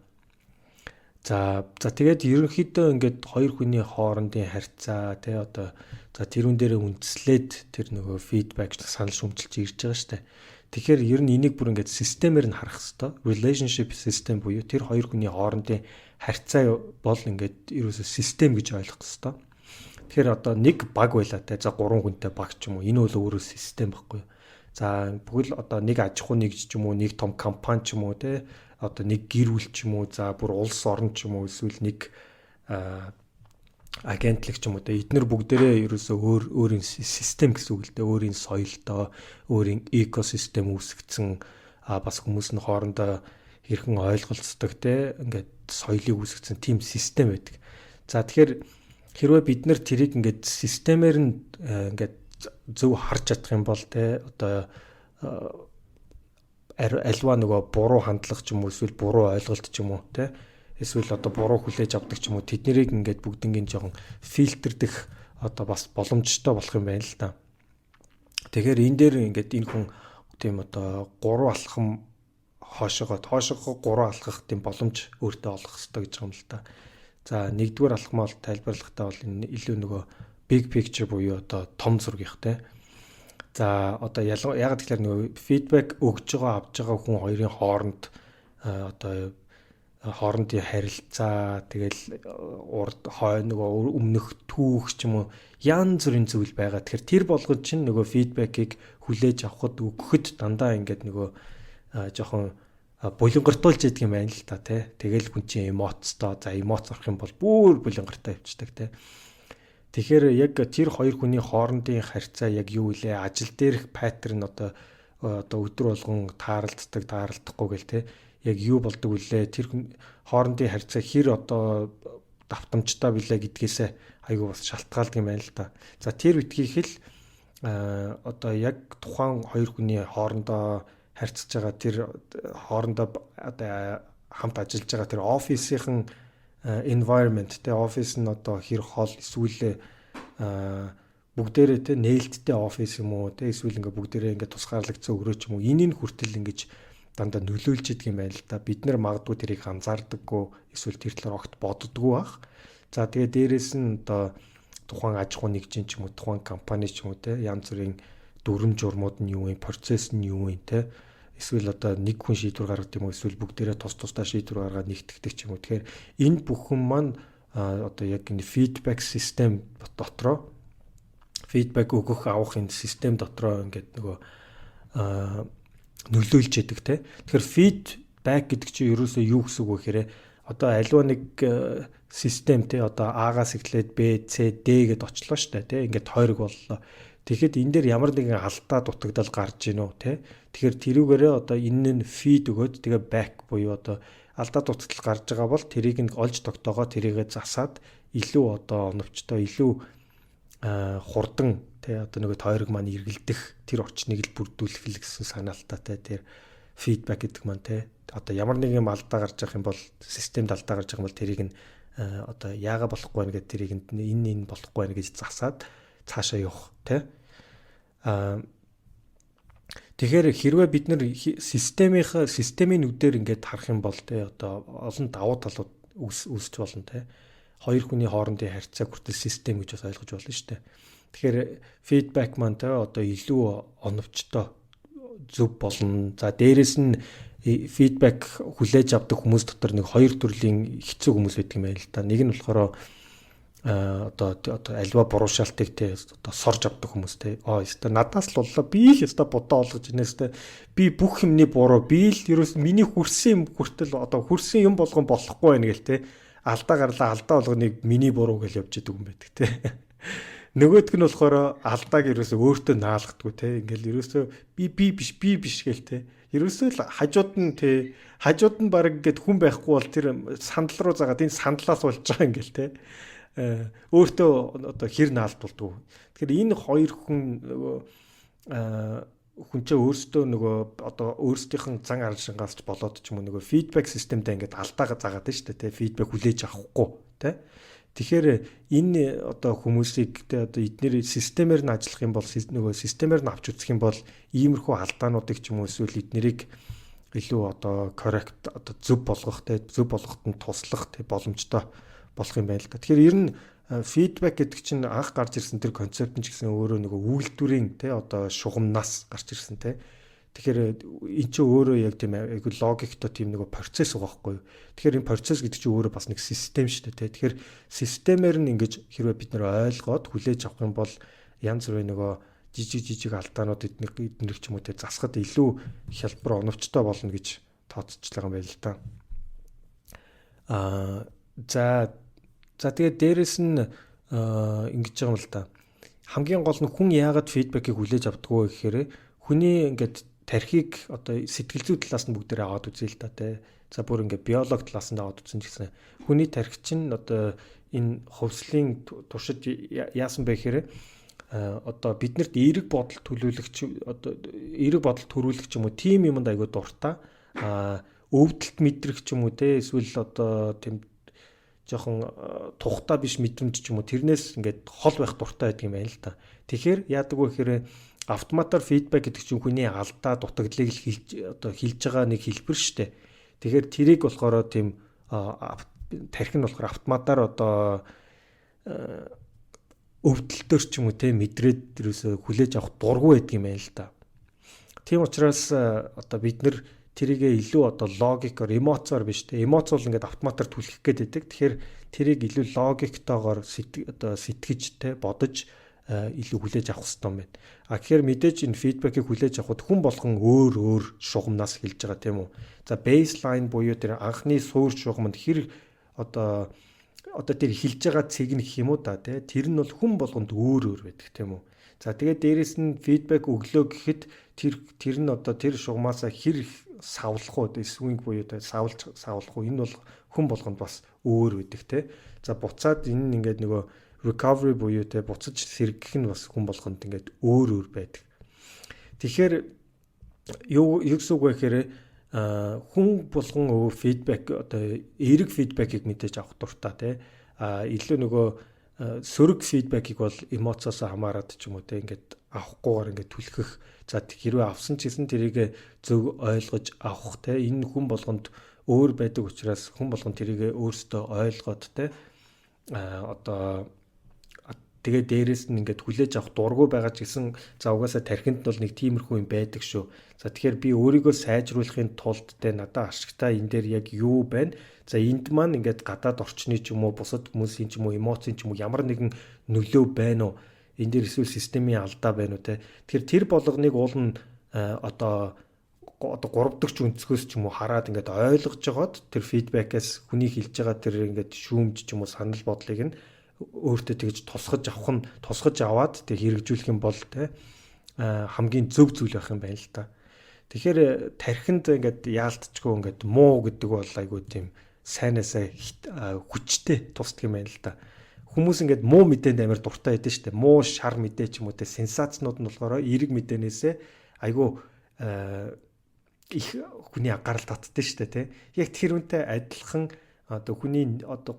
За за тэгээд ерөнхийдөө ингээд хоёр хүний хоорондын харьцаа те, одоо за тэрүүн дээрээ үндэслээд тэр нөгөө feedback, санал шүүмжилж ирж байгаа штэ. Тэгэхээр ер нь энийг бүр ингээд системээр нь харах хэвээр. Relationship system буюу тэр хоёр хүний хоорондын харьцаа бол ингээд ерөөсөө систем гэж ойлгох хэвээр. Тэгэхээр одоо нэг баг байла те. За, гурван хүнтэй баг ч юм уу. Энэ бол өөрөө систем байхгүй юу? За, бүхэл одоо нэг аж ахуй нэгж ч юм уу, нэг том компани ч юм уу те, одоо нэг гэр бүл ч юм уу, за бүр улс орн ч юм уу, эсвэл нэг агентлаг ч юм уу те, эднэр бүгдээрээ ерөөсөө өөр өөрийн систем гэсэн үг л дээ. Өөрийн соёлтой, өөрийн экосистем үүсгэсэн, бас хүмүүс нь хоорондоо хэрхэн ойлголцдог те, ингээд соёлыг үүсгэсэн тийм систем байдаг. За, тэгэхээр хэрвээ бид нар тэрийг ингээд системээр нь ингээд зөв харж чадах юм бол те, одоо альва нөгөө буруу хандлага ч юм уу, эсвэл буруу ойлголт ч юм уу те, Эсвэл одоо буруу хүлээж авдаг ч юм уу, тэднийг ингээд бүгднийг жоохон фильтрдэх одоо бас боломжтой болох юм байна л да. Тэгэхээр энэ дээр ингээд энэ хүн тийм одоо гурван алхам хоошоогоо тоошоогоо гурван алхах тийм боломж өөртөө олох хэрэгтэй гэж байгаа юм л да. За, нэгдүгээр алхам бол тайлбарлахдаа бол энэ илүү нөгөө big picture буюу одоо том зургийнх те. За, одоо яагаад тэгэхээр нөгөө feedback өгж байгаа, авж байгаа хүн хоёрын хооронд одоо хоорондын харилцаа, тэгэл урд хой нөгөө өмнөх түүх ч юм уу, янз бүрийн зүйл байгаа. Тэгэхээр тэр болгож чинь нөгөө feedback ийг хүлээж авахд, өгөхөд дандаа ингээд нөгөө жоохон булингартуулж идэг юм байна л та, тий. Тэгэл хүн чинь эмоцтой, за, эмоц орох юм бол бүр булингартай явчихдаг, тий. Тэгэхээр яг тэр хоёр хүний хоорондын харьцаа яг юу вэ? Ажил дээрх pattern одоо өдөр болгон тааралддаг, тааралдахгүй гэл те, яг юу болдог вүлээ, тэр хоорондын харьцаа хэр одоо давтамжтай билээ гэдгээсээ айгүй бас шалтгаалдаг юм байна л да. За, тэр битгийх л одоо яг тухайн хоёр хүний хоорондоо харьцаж байгаа, тэр хоорондоо одоо хамт ажиллаж байгаа тэр офисын environment те, офис нь одоо хэр хол, эсвэл бүгдээрээ те нээлттэй офис юм уу те, эсвэл ингээ бүгдээрээ ингээ тусгаарлагдсан өрөө ч юм уу, энэний хүртэл ингэж дандаа нөлөөлж идэг юм байна л да. Бид нар магадгүй тэрийг анзаардаггүй, эсвэл тэр талаар огт боддоггүй бах. За, тэгээ дээрэс нь одоо тухайн аж ахуй нэгжийн ч юм уу, тухайн компани ч юм уу те, янз бүрийн дүрм журмууд нь юу юм, процесс нь юу юм те, эсвэл одоо нэг хүн шийдвэр гаргадаг юм уу, эсвэл бүгдээрээ тус тусдаа шийдвэр гаргаад нэгтгэдэг ч юм уу. Тэгэхээр энэ бүхэн маань одоо яг энэ feedback систем дотроо, feedback өгөх, авах энэ систем дотроо ингээд нөгөө нөлөөлж идэг те. Тэгэхээр feedback гэдэг чинь ерөөсөө юу гэсэн үг вэ гэхээр одоо аливаа нэг систем те, одоо А-гаас эхлээд Б, С, Д гэдээ очлоо штэ те. Ингээд тойрог боллоо. Тэгэхэд энэ дээр ямар нэгэн алдаа дутагдал гарч ийн үү те. Тэгэхээр тэрүүгээрээ одоо энэ нь feed өгөөд, тэгээ back буюу одоо алдаа дутагдал гарч байгаа бол тэрийг нь олж тогтоогоо, тэрийгэ засаад илүү одоо оновчтой, илүү хурдан те, одоо нөгөө тойрог маань эргэлдэх тэр орчныг л бүрдүүлэх л гэсэн санаалтаатай тэр feedback гэдэг маань те. Одоо ямар нэгэн алдаа гарч явах юм бол, системд алдаа гарч явах юм бол тэрийг нь одоо яага болохгүй байна гэдэг, тэрийг нь энэ энэ болохгүй байна гэж засаад цаашаа явах те. Тэгэхээр хэрвээ бид нар системийн системийн нүдээр ингээд харах юм бол те, одоо олон давуу талууд үүсч болно те. Хоёр хүний хоорондын харьцааг хүртэл систем гэж бас ойлгож болно шүү дээ. Тэгэхээр feedback маань те одоо илүү оновчтой, зөв болно. За, дээрэс нь feedback хүлээж авдаг хүмүүс дотор нэг хоёр төрлийн хэцүү хүмүүс байдаг юм байна л да. Нэг нь болохоор одоо аливаа буруу шалтыг те одоо сорж авдаг хүмүүс те. "Аа, ёстой надаас л боллоо, би л ёстой бодоо олгож инээс те, би бүх юмны буруу, би л ерөөс миний хүрсэн юм хүртэл одоо хүрсэн юм болгон болохгүй байна" гэл те, алдаа гарлаа, алдаа болгоныг миний буруу гэж явж идэг юм байдаг те. Нөгөөдг нь болохоор алдааг ерөөсөө өөртөө наалгадаг те. Ингээл ерөөсөө би би биш, би биш гэл те. Ерөөсөө л хажууд нь те, хажууд нь баг ингээд хүн байхгүй бол тэр сандал руу загаад энэ сандлаас болж байгаа ингээл те. Өөртөө одоо хэр наалдуулдаг. Тэгэхээр энэ хоёр хүн нөгөө хүн чинь өөрсдөө нөгөө одоо өөрсдийнх нь зан араншингаас ч болоод ч юм уу, нөгөө feedback системдээ ингээд алдаагаа заагаад байна шүү дээ те, feedback хүлээж авахгүй те. Тэгэхээр энэ одоо хүмүүсийг те, одоо эднэр системээр нь ажиллах юм бол, нөгөө системээр нь авч үзэх юм бол иймэрхүү алдаануудыг ч юм уу, эсвэл эднэрийг илүү одоо correct, одоо зөв болгох те, зөв болгоход нь туслах те боломжтой болох юм байна л да. Тэгэхээр ер нь feedback гэдэг чинь анх гарч ирсэн тэр концепт нь ч гэсэн өөрөө нөгөө үйлдвэрийн те одоо шугамнаас гарч ирсэн те. Тэгэхээр эн чинь өөрөө яг тийм айгу логиктой тийм нөгөө процесс байгаа байхгүй юу. Тэгэхээр энэ процесс гэдэг чинь өөрөө бас нэг систем шүү дээ. Тэгэхээр системээр нь ингэж хэрвээ бид нэр ойлгоод хүлээж авах юм бол янз бүрийн нөгөө жижиг жижиг алдаанууд эднэр ч юм уу те засахад илүү хялбар, оновчтой болно гэж тооцож байгаа юм байна л да. За, тэгээд дээрэс нь ингэж байгаа юм л да. Хамгийн гол нь хүн яагаад feedback ийг хүлээж авдаггүй вэ гэхээр хүний ингээд тархийг одоо сэтгэл зүй талаас нь бүгдээрээ аваад үзье л да те. За, бүр ингээд биологи талаас нь аваад үзсэн ч гэсэн хүний тархи чинь одоо энэ хувьслын туршид яасан бэ гэхээр одоо биднэрт эерэг бодол төлөөлөх, одоо эерэг бодол төрүүлэх ч юм уу, тийм юмд айгуу дуртай. А өвдөлт мэдрэх ч юм уу те, эсвэл одоо тийм жоохон тухтай биш мэдрэмж ч юм уу, тэрнээс ингээд хол байх дуртай байдаг юм байна л та. Тэгэхээр яадаг вэ гэхээр автоматар feedback гэдэг чинь хүний алдаа дутагдлыг л хэлж, одоо хэлж байгаа нэг хэлбэр штэ. Тэгэхээр тэрийг болохоор тийм тархи нь болохоор автоматар одоо өвдөлтөөр ч юм уу те мэдрээд ерөөсө хүлээж авах дургүй байдаг юм байна л та. Тийм учраас одоо бид нэр тэрийгээ илүү одоо логикоор, эмоцоор биш те. Эмоц бол ингээд автоматар түлхэх гээд байдаг. Тэгэхээр тэрийг илүү логиктойгоор одоо сэтгэж те, бодож илүү хүлээж авах хэрэгтэй юм байна. А тэгэхээр мэдээж энэ feedback ийг хүлээж авахд хүн болгон өөр өөр шугамнаас хэлж байгаа, тийм үү. За, baseline буюу тэр анхны суурь шугамд хэр одоо тэр хэлж байгаа цэг нь гэх юм уу да тий, тэр нь бол хүн болгонд өөр өөр байдаг, тийм үү. За, тэгээд дээрэс нь feedback өглөө гэхэд тэр тэр нь одоо тэр шугамаасаа хэр их савлах уу, swing буюу савлж савлах уу, энэ бол хүн болгонд бас өөр байдаг те. За, буцаад энэ нь ингээд нөгөө recovery буюу те буцаж сэргэх нь бас хүн болгонд ингээд өөр өөр байдаг. Тэгэхээр юу юу гэсэн үг вэ гэхээр хүн болгон өвөө feedback, одоо эерэг feedback ийг мэдээж авах дуртай те. А илүү нөгөө сөрөг feedback ийг бол эмоцоос хамаарат ч юм уу те, ингээд авахгүйгээр ингээд түлхэх. За, хэрвээ авсан ч гэсэн тэрийг зөв ойлгож авах те, энэ хүн болгонд өөр байдаг учраас хүн болгон тэрийг өөрсдөө ойлгоод те, одоо тэгээ дээрэс нь ингээд хүлээж авах дургүй байгаа ч гэсэн, за, угаасаа тархинд нь бол нэг тиймэрхүү юм байдаг шүү. За, тэгэхээр би өөрийгөө сайжруулахын тулд те надад ашигтай энэ дээр яг юу байна? За, энд маань ингээд гадаад орчны ч юм уу, бусад хүмүүсийн ч юм уу, эмоцийн ч юм уу ямар нэгэн нөлөө байна уу? Энэ дээр эсвэл системийн алдаа байна уу те? Тэгэхээр тэр болгоныг уул нь одоо 3 дахь өнцгөөс ч юм уу хараад ингээд ойлгож жагаад тэр feedback ээс хүний хэлж байгаа тэр ингээд шүүмж ч юм уу санал бодлыг нь өөртөө тэгж тусгаж авах нь, тусгаж аваад тэг хэрэгжүүлэх юм бол те хамгийн зөв зүйл байх юм байна л та. Тэгэхээр тархинд ингээд яалтчгүй ингээд муу гэдэг бол айгүй тийм сайнаасаа хүчтэй тусдаг юм байна л та. Хүмүүс ингээд муу мэдээнд амар дуртай байдаг шүү дээ. Муу шар мэдээ ч юм уу те, сенсацнууд нь болохоор эерэг мэдээнээсээ айгүй их хүний анхаарал татдаг шүү дээ те. Яг тэр үнтэй адилхан одоо хүний одоо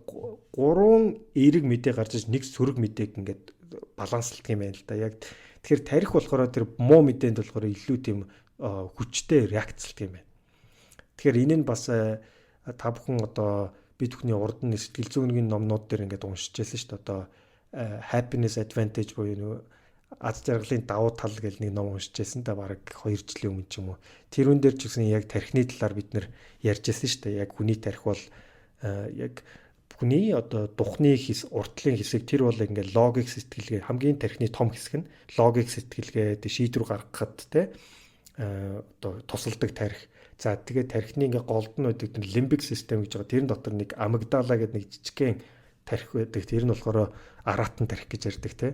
гурван эерэг мэдээ гарч иж нэг сөрөг мэдээг ингээд баланслдаг юм байна л да. Яг тэгэхээр тархи болохоор тэр муу мэдээнд болохоор илүү тийм хүчтэй реакцлдаг юм байна. Тэгэхээр энэ нь бас та бүхэн одоо бид бүхний урд нь сэтгэл зүйн номнууд дээр ингээд уншиж байсан шүү дээ. Одоо Happiness Advantage буюу нөгөө аз жаргалын давуу тал гэл нэг ном уншиж байсан да, бараг 2 жилийн өмнө ч юм уу. Тэрүүн дээр ч гэсэн яг тархины талаар бид нэр ярьж байсан шүү дээ. Яг хүний тархи бол яг хүний одоо духны хэс, уртлын хэсэг, тэр бол ингээд логик сэтгэлгээ, хамгийн тархины том хэсэг нь логик сэтгэлгээ, шийдвэр гаргахад те одоо тусалдаг тархи. За, тэгээд тархины ингээ голд нь байдаг limbic system гэж байгаа. Тэрэн дотор нэг амигдала гэдэг нэг жижигхэн тархи байдаг. Тэр нь болохоор араатан тархи гэж ярьдаг те.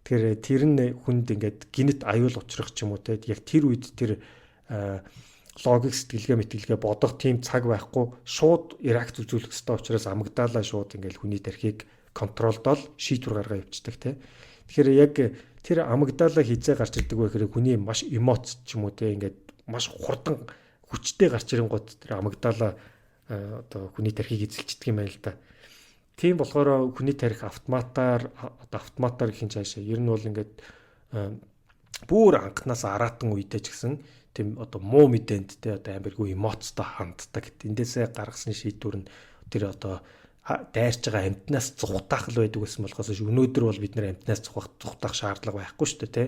Тэгэхээр тэр нь хүнд ингээд гэнэт аюул учрах ч юм уу те, яг тэр үед тэр логик сэтгэлгээ мэтгэлгээ бодох тийм цаг байхгүй, шууд реакц үзүүлэх ёстой учраас амигдала шууд ингээл хүний тархийг control дол шийдвэр гаргаа явчихдаг те. Тэгэхээр яг тэр амигдала хизээ гарч ирдэг вэ гэхээр хүний маш эмоц ч юм уу те, ингээд маш хурдан хүчтэй гарч ирэнгүүт тэр амигдала одоо хүний тархийг эзэлчдэг юм байна л да. Тийм болохоор хүний тархи автоматар, одоо автоматар гэх юм цаашаа ер нь бол ингээд бүр анхнаас араатан үедээ ч гэсэн тийм одоо муу мэдээнд те одоо амиргүй эмоцтой ханддаг. Эндээсээ гаргасан шийдвэр нь тэр одоо дайрч байгаа амьтнаас зугатаах л байдаг гэсэн болохоос өнөөдөр бол бид нэр амьтнаас зугатаах шаардлага байхгүй шүү дээ те.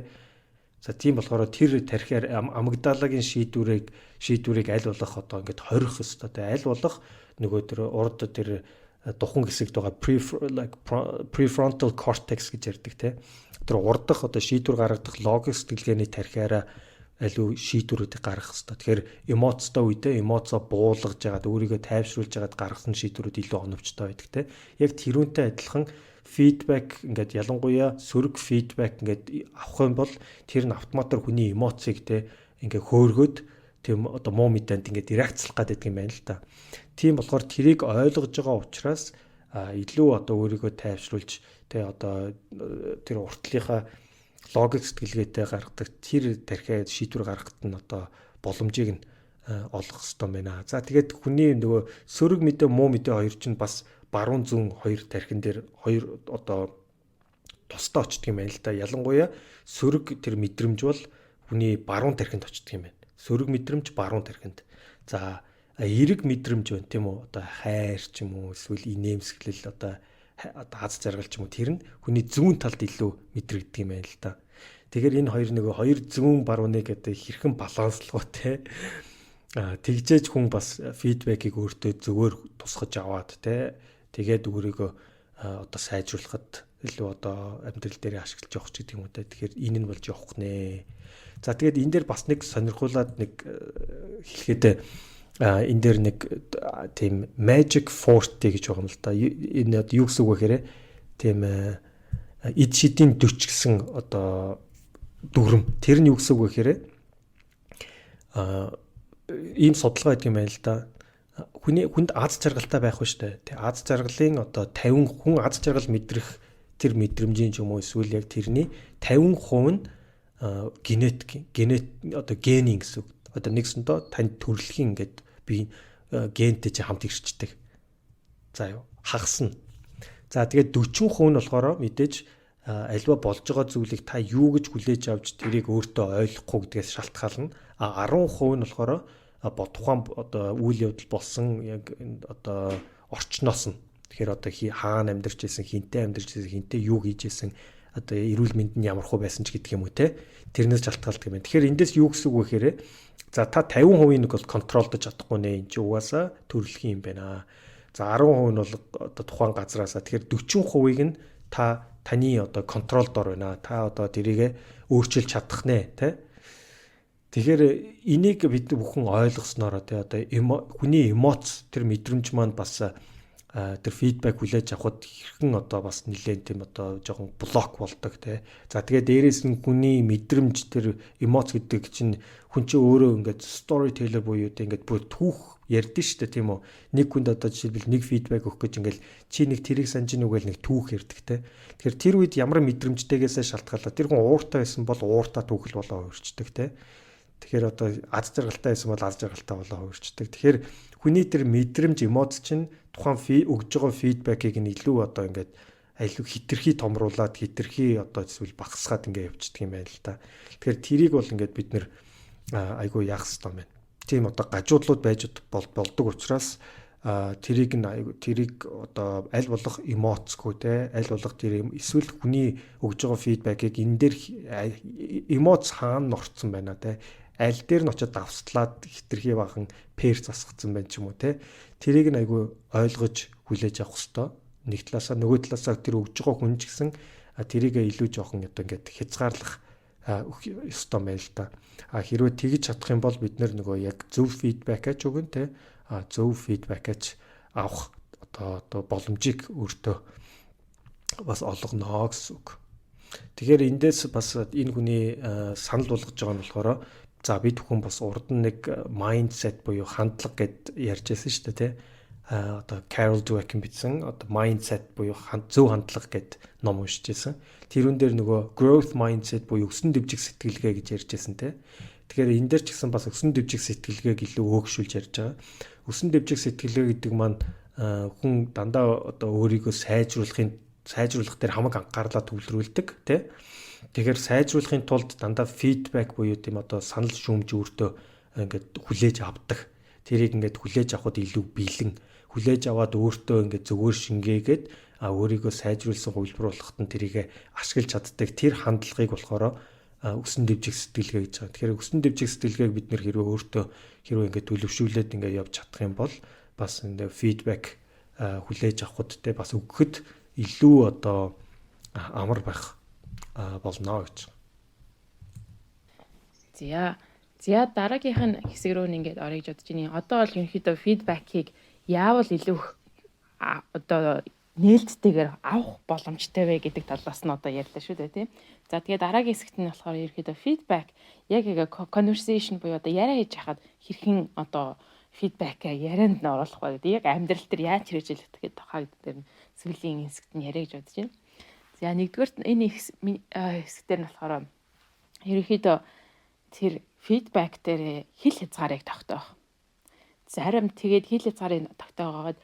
За, тийм болохоор тэр тархиар амигдалагийн шийдвэрийг аль болох одоо ингээд хорих ёстой те, аль болох нөгөө тэр урд тэр духан хэсэгт байгаа like prefrontal cortex гэж ярьдаг те. Тэр урдах одоо шийдвэр гаргадаг логик сэтгэлгээний тархиараа аливаа шийдвэрүүдийг гаргах хэрэгтэй. Тэгэхээр эмоцтой үедээ эмоцоо буулгаж яагаад, өөрийгөө тайвшруулж яагаад гаргасан шийдвэрүүд илүү оновчтой байдаг те. Яг тэрүүнтэй адилхан feedback ингээд ялангуяа сөрөг feedback ингээд авах юм бол тэр нь автоматар хүний эмоцийг те ингээд хөөргөөд тийм одоо муу мэдээнд ингээд реакцлах гэдэг юм байна л та. Тийм болохоор тэрийг ойлгож байгаа учраас илүү одоо өөрийгөө тайвшруулж те, одоо тэр уртлынхаа логик сэтгэлгээтэй гаргадаг тэр тархиа шийдвэр гаргахад нь одоо боломжийг нь олгох хэрэгтэй байна. За, тэгээд хүний нөгөө сөрөг мэдээ, муу мэдээ хоёр чинь бас баруун, зүүн хоёр тархин дээр хоёр одоо тусдаа очдөг юм байна л да. Ялангуяа сөрөг тэр мэдрэмж бол хүний баруун тархинд очдөг юм байна. Сөрөг мэдрэмж баруун тархинд. За, эерэг мэдрэмж байна, тийм үү? Одоо хайр ч юм уу, эсвэл инээмсэглэл, одоо аз жаргал ч юм уу, тэр нь хүний зүүн талд илүү мэдрэгддэг юм байна л да. Тэгэхээр энэ хоёр нөгөө хоёр зүүн барууныг одоо хэрхэн баланслах вэ, те? Тэгжээж хүн бас feedback ийг өөртөө зөвөр тусгаж аваад, те, тэгээд өөрийгөө одоо сайжруулахад илүү одоо амьдрал дээр ашиглаж явах ч гэдэг юм уу, те. Тэгэхээр энэ нь болж явах нэ. За, тэгээд энэ дээр бас нэг сонирхуулаад нэг хэлэхэд энэ дээр нэг тийм magic 40 гэж байгаа юм л да. Энэ одоо юу гэсэн үг вэ гэхээр тийм эд шидийн 40 гэсэн одоо дүрм. Тэр нь юу гэсэн үг вэ гэхээр ийм судалгаа гэдэг юм байна л да. Хүний хүнд аз жаргалтай байх вэ штэ. Тэг аз жаргалын одоо 50, хүн аз жаргал мэдрэх тэр мэдрэмжийн ч юм уу, эсвэл яг тэрний 50% нь генетик генет одоо генийн гэсэн үг. Одоо нэгсэндээ танд төрөлхийн ингээд би гентэй чи хамт ирчдэг. За юу хагас нь. За, тэгээд 40% нь болохоор мэдээж альва болж байгаа зүйлийг та юу гэж хүлээж авч тэрийг өөртөө ойлгохгүй гэдгээс шалтгаална. А 10% нь болохоор тухайн одоо үйл явдал болсон яг одоо орчноос нь. Тэгэхээр одоо хаана амьдарч байсан, хэнтэй амьдарч байсан, хэнтэй юу хийж байсан, одоо эрүүл мэнд нь ямар хөө байсан ч гэдэг юм уу, те. Тэрнээс шалтгаалдаг юм байна. Тэгэхээр эндээс юу гэсэн үг вэ гэхээр за, та 50% нэг бол control дож чадахгүй нэ. Энэ чинь угаасаа төрөлхийн юм байна. За, 10% нь бол одоо тухайн газраасаа. Тэгэхээр 40%-ыг нь та таны одоо control дор байна. Та одоо тэрийг өөрчилж чадах нэ, тэ. Тэгэхээр энийг бид бүхэн ойлгоснороо, тэ, одоо хүний эмоц, тэр мэдрэмж маань бас тэр feedback хүлээж авахд хэрхэн одоо бас нэлээд тийм одоо жоохон block болдог, те. За, тэгээд дээрэс нь хүний мэдрэмж, тэр эмоц гэдэг чинь хүн чинь өөрөө ингээд storyteller буюу те ингээд бүр түүх ярьдэн шүү дээ, тийм үү? Нэг хүнд одоо жишээлбэл нэг feedback өгөх гэж ингээд чи нэг тэрийг санаж ийн үгээл нэг түүх ярьдаг, те. Тэгэхээр тэр үед ямар мэдрэмжтэйгээсээ шалтгаалаад тэр хүн ууртай байсан бол ууртай түүхэл болоо хувирчдаг, те. Тэгэхээр одоо аз жаргалтай байсан бол аз жаргалтай болоо хувирчдаг. Тэгэхээр хүний тэр мэдрэмж, эмоц чинь тухайн өгж байгаа feedback ийг нь илүү одоо ингээд айлуу хитрхи томруулад, хитрхи одоо эсвэл багасгаад ингээд явчихдаг юм байна л та. Тэгэхээр тэрийг бол ингээд бид нэр айгүй яах хэрэгтэй юм байна. Тийм одоо гажуудлууд байж болдог учраас тэрийг нь айгүй, тэрийг одоо аль болох эмоцгүй, те, аль болох тэр эсвэл хүний өгж байгаа feedback ийг энэ дээр эмоц хаана орцсон байна, те, аль дээр нь очиод давслаад хитрхи бахан пер засгацсан байна ч юм уу, те, тэрийг нь айгүй ойлгож хүлээж авах хэвээр нэг талаасаа, нөгөө талаасаа тэр өгж байгаа хүн ч гэсэн тэрийг илүү жоохон одоо ингээд хязгаарлах ёстой байна л да. А хэрвээ тэгж чадах юм бол бид нөгөө яг зөв feedback аач өгөн, те, а зөв feedback аач авах одоо боломжийг өөртөө бас олгоно гэсэн үг. Тэгэхээр эндээс бас энэ хүний санал болгож байгаа нь болохоор за, бид бүхэн бас урд нь нэг mindset буюу хандлага гэд ярьж байсан шүү дээ, тий. А одоо Carol Dweck бичсэн одоо mindset буюу зөв хандлага гэд ном уншиж байсан. Тэрүүн дээр нөгөө growth mindset буюу өсөн дэвжих сэтгэлгээ гэж ярьж байсан, тий. Тэгэхээр энэ дээр ч гэсэн бас өсөн дэвжих сэтгэлгээг илүү өөгшүүлж ярьж байгаа. Өсөн дэвжих сэтгэлгээ гэдэг маань хүн дандаа одоо өөрийгөө сайжруулах дээр хамаг анхаарлаа төвлөрүүлдэг, тий. Тэгэхээр сайжруулахын тулд дандаа feedback буюу тийм одоо санал шүүмж өөртөө ингээд хүлээж авдаг. Тэрийг ингээд хүлээж авахд илүү бэлэн, хүлээж аваад өөртөө ингээд зөвөр шингээгээд өөрийгөө сайжруулсан хувилбар болоход нь тэрийг ашиглаж чаддаг тэр хандлагыг болохоор өсөн дэвжих сэтгэлгээ гэж байгаа. Тэгэхээр өсөн дэвжих сэтгэлгээг бид нэр хэрвээ өөртөө хэрвээ ингээд төлөвшүүлээд ингээд явж чадах юм бол бас ингээд feedback хүлээж авахд, те, бас өгөхөд илүү одоо амар байх болно гэж. За. За, дараагийнх нь хэсэг рүү ингээд орё гэж бодож байна. Одоо бол ерөнхийдөө feedback ийг яавал илүү их одоо нээлттэйгээр авах боломжтой вэ гэдэг талаас нь одоо ярьлаа шүү дээ, тийм. За, тэгээ дараагийн хэсэгт нь болохоор ерөнхийдөө feedback яг яг conversation буюу одоо яриа хийж хахад хэрхэн одоо feedback аа ярианд нь оруулах вэ гэдэг, яг амьдрал дээр яаж хэрэгжүүлэх гэдэг тухай дээр нь сүүлийн хэсэгт нь яриа гэж бодож байна. За, нэгдүгээр энэ хэсэг дээр нь болохоор ерөнхийдөө Тэр feedback дээр хил хязгаарыг тогтоох. Зарим тэгээд хил хязгаарыг тогтоогоод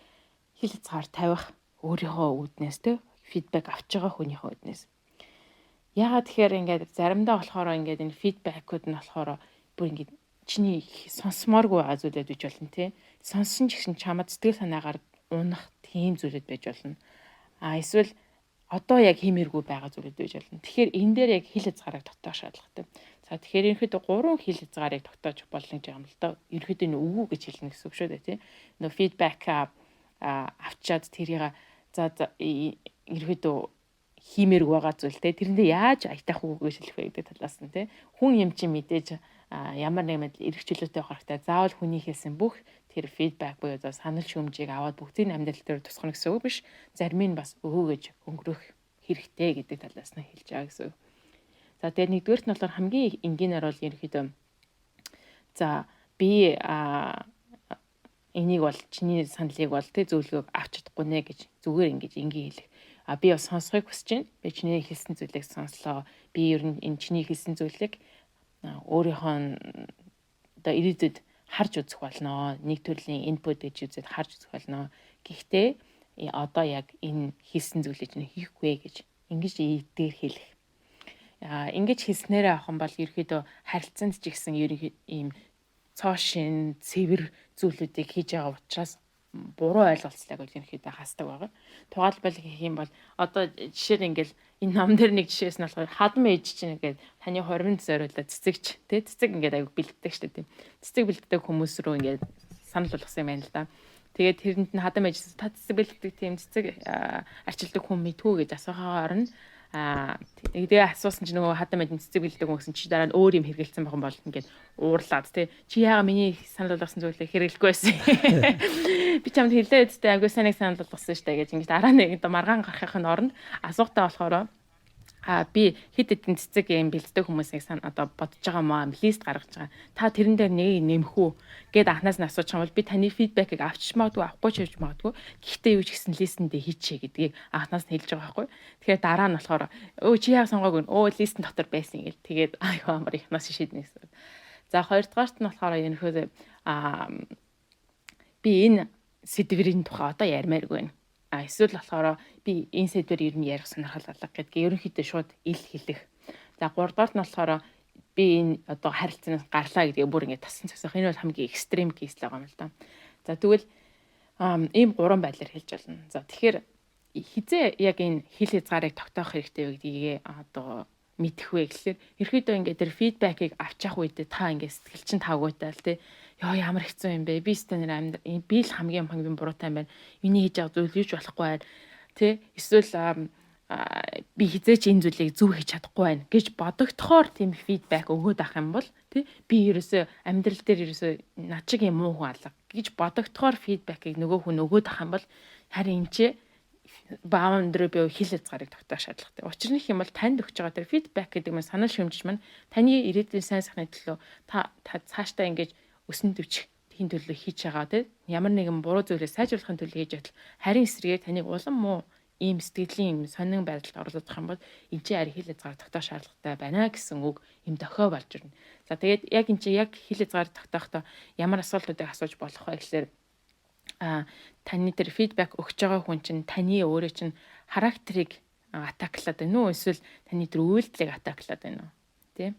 хил хязгаар тавих өөрийнхөө үүднээс те feedback авч байгаа хүнийхээ үүднээс. Яагаад тэгэхээр ингээд заримдаа болохоор ингээд энэ feedback үүд нь болохоор бүр ингээд чиний сонсомооргүй байгаа зүйлүүд байж болно те. Сонссон ч гэсэн чамд сэтгэл санаагаар унах тийм зүйлүүд байж болно. А эсвэл одоо яг хиймээргүй байгаа зүйлүүд байж болно. Тэгэхээр энэ дээр яг хил хязгаарыг тогтоох шаардлагатай. За, тэгэхээр ерөнхийдөө гурван хил хязгаарыг тогтоож болно гэж байгаа юм л доо. Ерөнхийдөө энэ үгүй гэж хэлнэ гэсэн үг шүү дээ, тий. Нөө feedback авчаад тэрийг за ерөнхийдөө хиймээргүй байгаа зүйл те, тэрэндээ яаж аятайх үг гэж хэлэх вэ гэдэг талаас нь те. Хүн юм чинь мэдээж ямар нэгэн байдал эрх чөлөөтэй байх хэрэгтэй. Заавал хүний хэлсэн бүх тэр feedback буюу за санал шүүмжийг аваад бүгдийг амьдрал дээр тусгах гэсэн үг биш. Зарим нь бас өгөө гэж өнгөрөх хэрэгтэй гэдэг талаас нь хэлж байгаа гэсэн үг. За, тэгээд нэгдүгээрт нь болохоор хамгийн энгийнээр бол ерөнхийдөө за би энийг бол чиний саналыг бол тэ зөвлөгөөг авч чадахгүй нэ гэж зүгээр ингэж энгийн хэлэх. А би бас сонсохыг хүсэж байна. Би чиний хэлсэн зүйлийг сонслоо. Би ер нь энэ чиний хэлсэн зүйлийг өөрийнхөө одоо ирээдүйд харж үзэх болно. Нэг төрлийн input гэж үзээд харж үзэх болно. Гэхдээ одоо яг энэ хэлсэн зүйлийг чинь хийхгүй гэж ингэж эдгээр хэлэх. А ингэж хэлснээрээ авах юм бол ерөөхдөө харилцаанд ч ихсэн ерөнхий ийм цоо шин цэвэр зүйлүүдийг хийж байгаа учраас буруу ойлголцлог бол ерөнхийдөө хасдаг байгаа. Тухайлбал гэх юм бол одоо жишээ нь ингээл энэ ном дээр нэг жишээс нь болохоор хадам ээж чинь ингээд таны хоримд зориулаад цэцэгч тий цэцэг ингээд аяг бэлддэг штэ тий. Цэцэг бэлддэг хүмүүс рүү ингээд санал болгосон юм байна л да. Тэгээд тэрэнд нь хадам ээж та цэцэг бэлддэг, тийм цэцэг арчилдаг хүн мэдхүү гэж асуухаар орно. Аа, тэгээ асуусан чинь нөгөө хадам ээж цэцэг бэлддэг хүн гэсэн чи дараа нь өөр юм хэрэгэлсэн байх юм бол ингээд уурлаад тий, чи яага миний санал болгосон зүйлийг хэрэглэхгүй байсан. Би чамд хэлээ үстэй, айгуу сайн нэг санал болгосон штэ гэж ингээд дараа нэг одоо маргаан гарахын оронд асуухтаа болохоор а би хэд хэдэн цэцэг юм бэлддэг хүмүүсийг сан одоо бодож байгаа маа list гаргаж байгаа. Та тэрэн дээр нэг нэмэх үү гэд анхнаас нь асуучих юм бол би таны feedback ийг авчиж магадгүй, авахгүй ч хийж магадгүй. Гэхдээ юу ч гэсэн list эндээ хийчихэ гэдгийг анхнаас нь хэлж байгаа байхгүй. Тэгэхээр дараа нь болохоор өө чи яа сонгоогүй, өө list эн дотор байсан гэл тэгээд аюу амар ихнаас шийднэ гэсэн. За, хоёрдугаарт нь болохоор ерөнхийдөө би энэ сэдвэрийн тухай одоо ярмааргүй байна. А эсвэл болохоор би энэ сэдвэр ер нь ярих сонирхол алга гэдгийг ерөнхийдөө шууд ил хэлэх. За, гуравдугаарт нь болохоор би энэ одоо харилцаанаас гарлаа гэдгийг бүр ингээд тасан зогсоох. Энэ бол хамгийн extreme case л байгаа юм л да. За, тэгвэл ийм гурван байдлаар хэлж болно. За, тэгэхээр хизээ яг энэ хил хязгаарыг тогтоох хэрэгтэй вэ гэдгийг одоо мэдэх вэ гэхлээр ерөөдөө ингээд тэр feedback ийг авчих үедээ та ингээд сэтгэл чинь таагуутай л тий, ёо ямар хэцүү юм бэ, би өстой нэр амьдр би л хамгийн хамгийн буруутай юм байна, миний хийж байгаа зүйл юу ч болохгүй байна тий, эсвэл би хизээч энэ зүйлийг зөв хийж чадахгүй байна гэж бодогдохоор тийм feedback өгөөд ах юм бол тий, би ерөөсөө амьдрал дээр ерөөсөө над чиг юм муу хүн алга гэж бодогдохоор feedback ийг нөгөө хүн өгөөд ах юм бол харин энэ ч boundary буюу хил хязгаарыг тогтоох шаардлагатай. Учир нь юм бол танд өгч байгаа тэр feedback гэдэг нь санал шүүмжиж маань таны ирээдүйн сайн сайхны төлөө, та цаашдаа ингэж өсөн дэвчих тийм төлөө хийж байгаа тийм ямар нэгэн буруу зүйлээ сайжруулахын төлөө хийж байтал харин эсрэгээр таныг улам муу ийм сэтгэлийн сонин байдалд оруулах юм бол энэ чинь ари хил хязгаар тогтоох шаардлагатай байна гэсэн үг юм дохио болж ирнэ. За, тэгээд яг энэ чинь яг хил хязгаар тогтоохтой ямар асуултуудыг асууж болох вэ гэхлээр таны тэр feedback өгч байгаа хүн чинь таны өөрөө чинь характерыг attack лаад байна уу, эсвэл таны тэр үйлдэлийг attack лаад байна уу тий?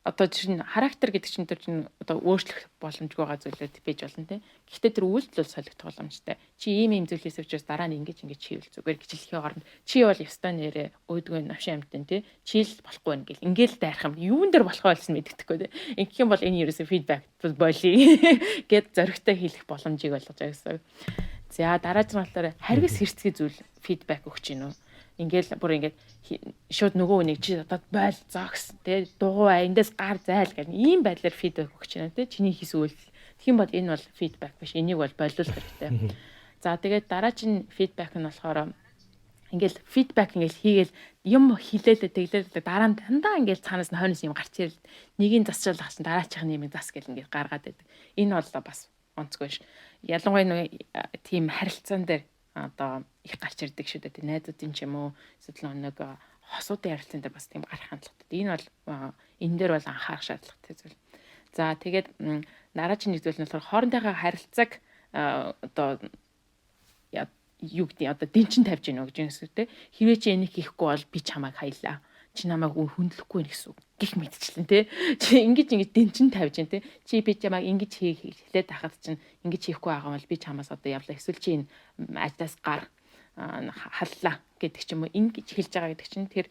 Одоо чинь характер гэдэг чинь тэр чинь одоо өөрчлөх боломжгүй байгаа зүйлүүд байж болно тий. Гэхдээ тэр үйлдэл бол солигдох боломжтой. Чи ийм ийм зүйлээс учраас дараа нь ингэж ингэж хийвэл зүгээр гэж хэлэхийн оронд чи бол ёстой нэрээ өөдгөө навшин амтэн тий. Чи л болохгүй байна гэл ингээл дайрах юм. Юун дээр болохгүй болсон мэддэхгүй тий. Ингэх юм бол энэ ерөөсөө feedback болий гэд зоригтой хэлэх боломжийг олгож байгаа гэсэн. За, дараач нь болохоор харгас хэрцгий зүйл feedback өгч гин үү? Ингээл бүр ингээд шууд нөгөө хүнийг чи одоо бойл зогс тий дугуй эндээс гар зайл гэх ийм байдлаар feedback өгч байна тий, чиний хийсэн үйлдэл. Тэгэх юм бол энэ бол feedback биш, энийг бол болиулах хэрэгтэй. За, тэгээд дараагийн feedback нь болохоор ингээл feedback ингээл хийгээл юм хилээлээ тэглээ дараа нь дандаа ингээл цаанаас нь хойноос юм гарч ирэл нэгийг засчаал чинь дараачих нь юм зас гэл ингээд гаргаад байдаг. Энэ бол бас онцгой ш. Ялангуяа нэг тийм харилцаан дээр одоо их гарч ирдэг шүү дээ. Найзуудын ч юм уу, эсвэл нэг хосуудын харилцаан дээр бас тийм гарах хандлагатай. Энэ бол Энэ дээр бол анхаарах шаардлагатай зүйл. За, тэгээд дараагийн нэг зүйл нь болохоор хоорондынхоо харилцааг одоо юу гэдэг, одоо дэнчин тавьж гинэ гэж юм гэсэн үү те. Хэрвээ чи энийг хийхгүй бол би чамайг хаялаа. Чи намайг хүндлэхгүй нэ гэсэн үг. Гэх мэтчлэн те. Чи ингэж ингэж дэнчин тавьж гин те. Чи би чамайг ингэж хий хэлээд тахад чинь ингэж хийхгүй байгаа бол би чамаас одоо явлаа. Эсвэл чи энэ ажлаас гар, халлаа гэдэг ч юм уу, ингэж хэлж байгаа гэдэг чинь тэр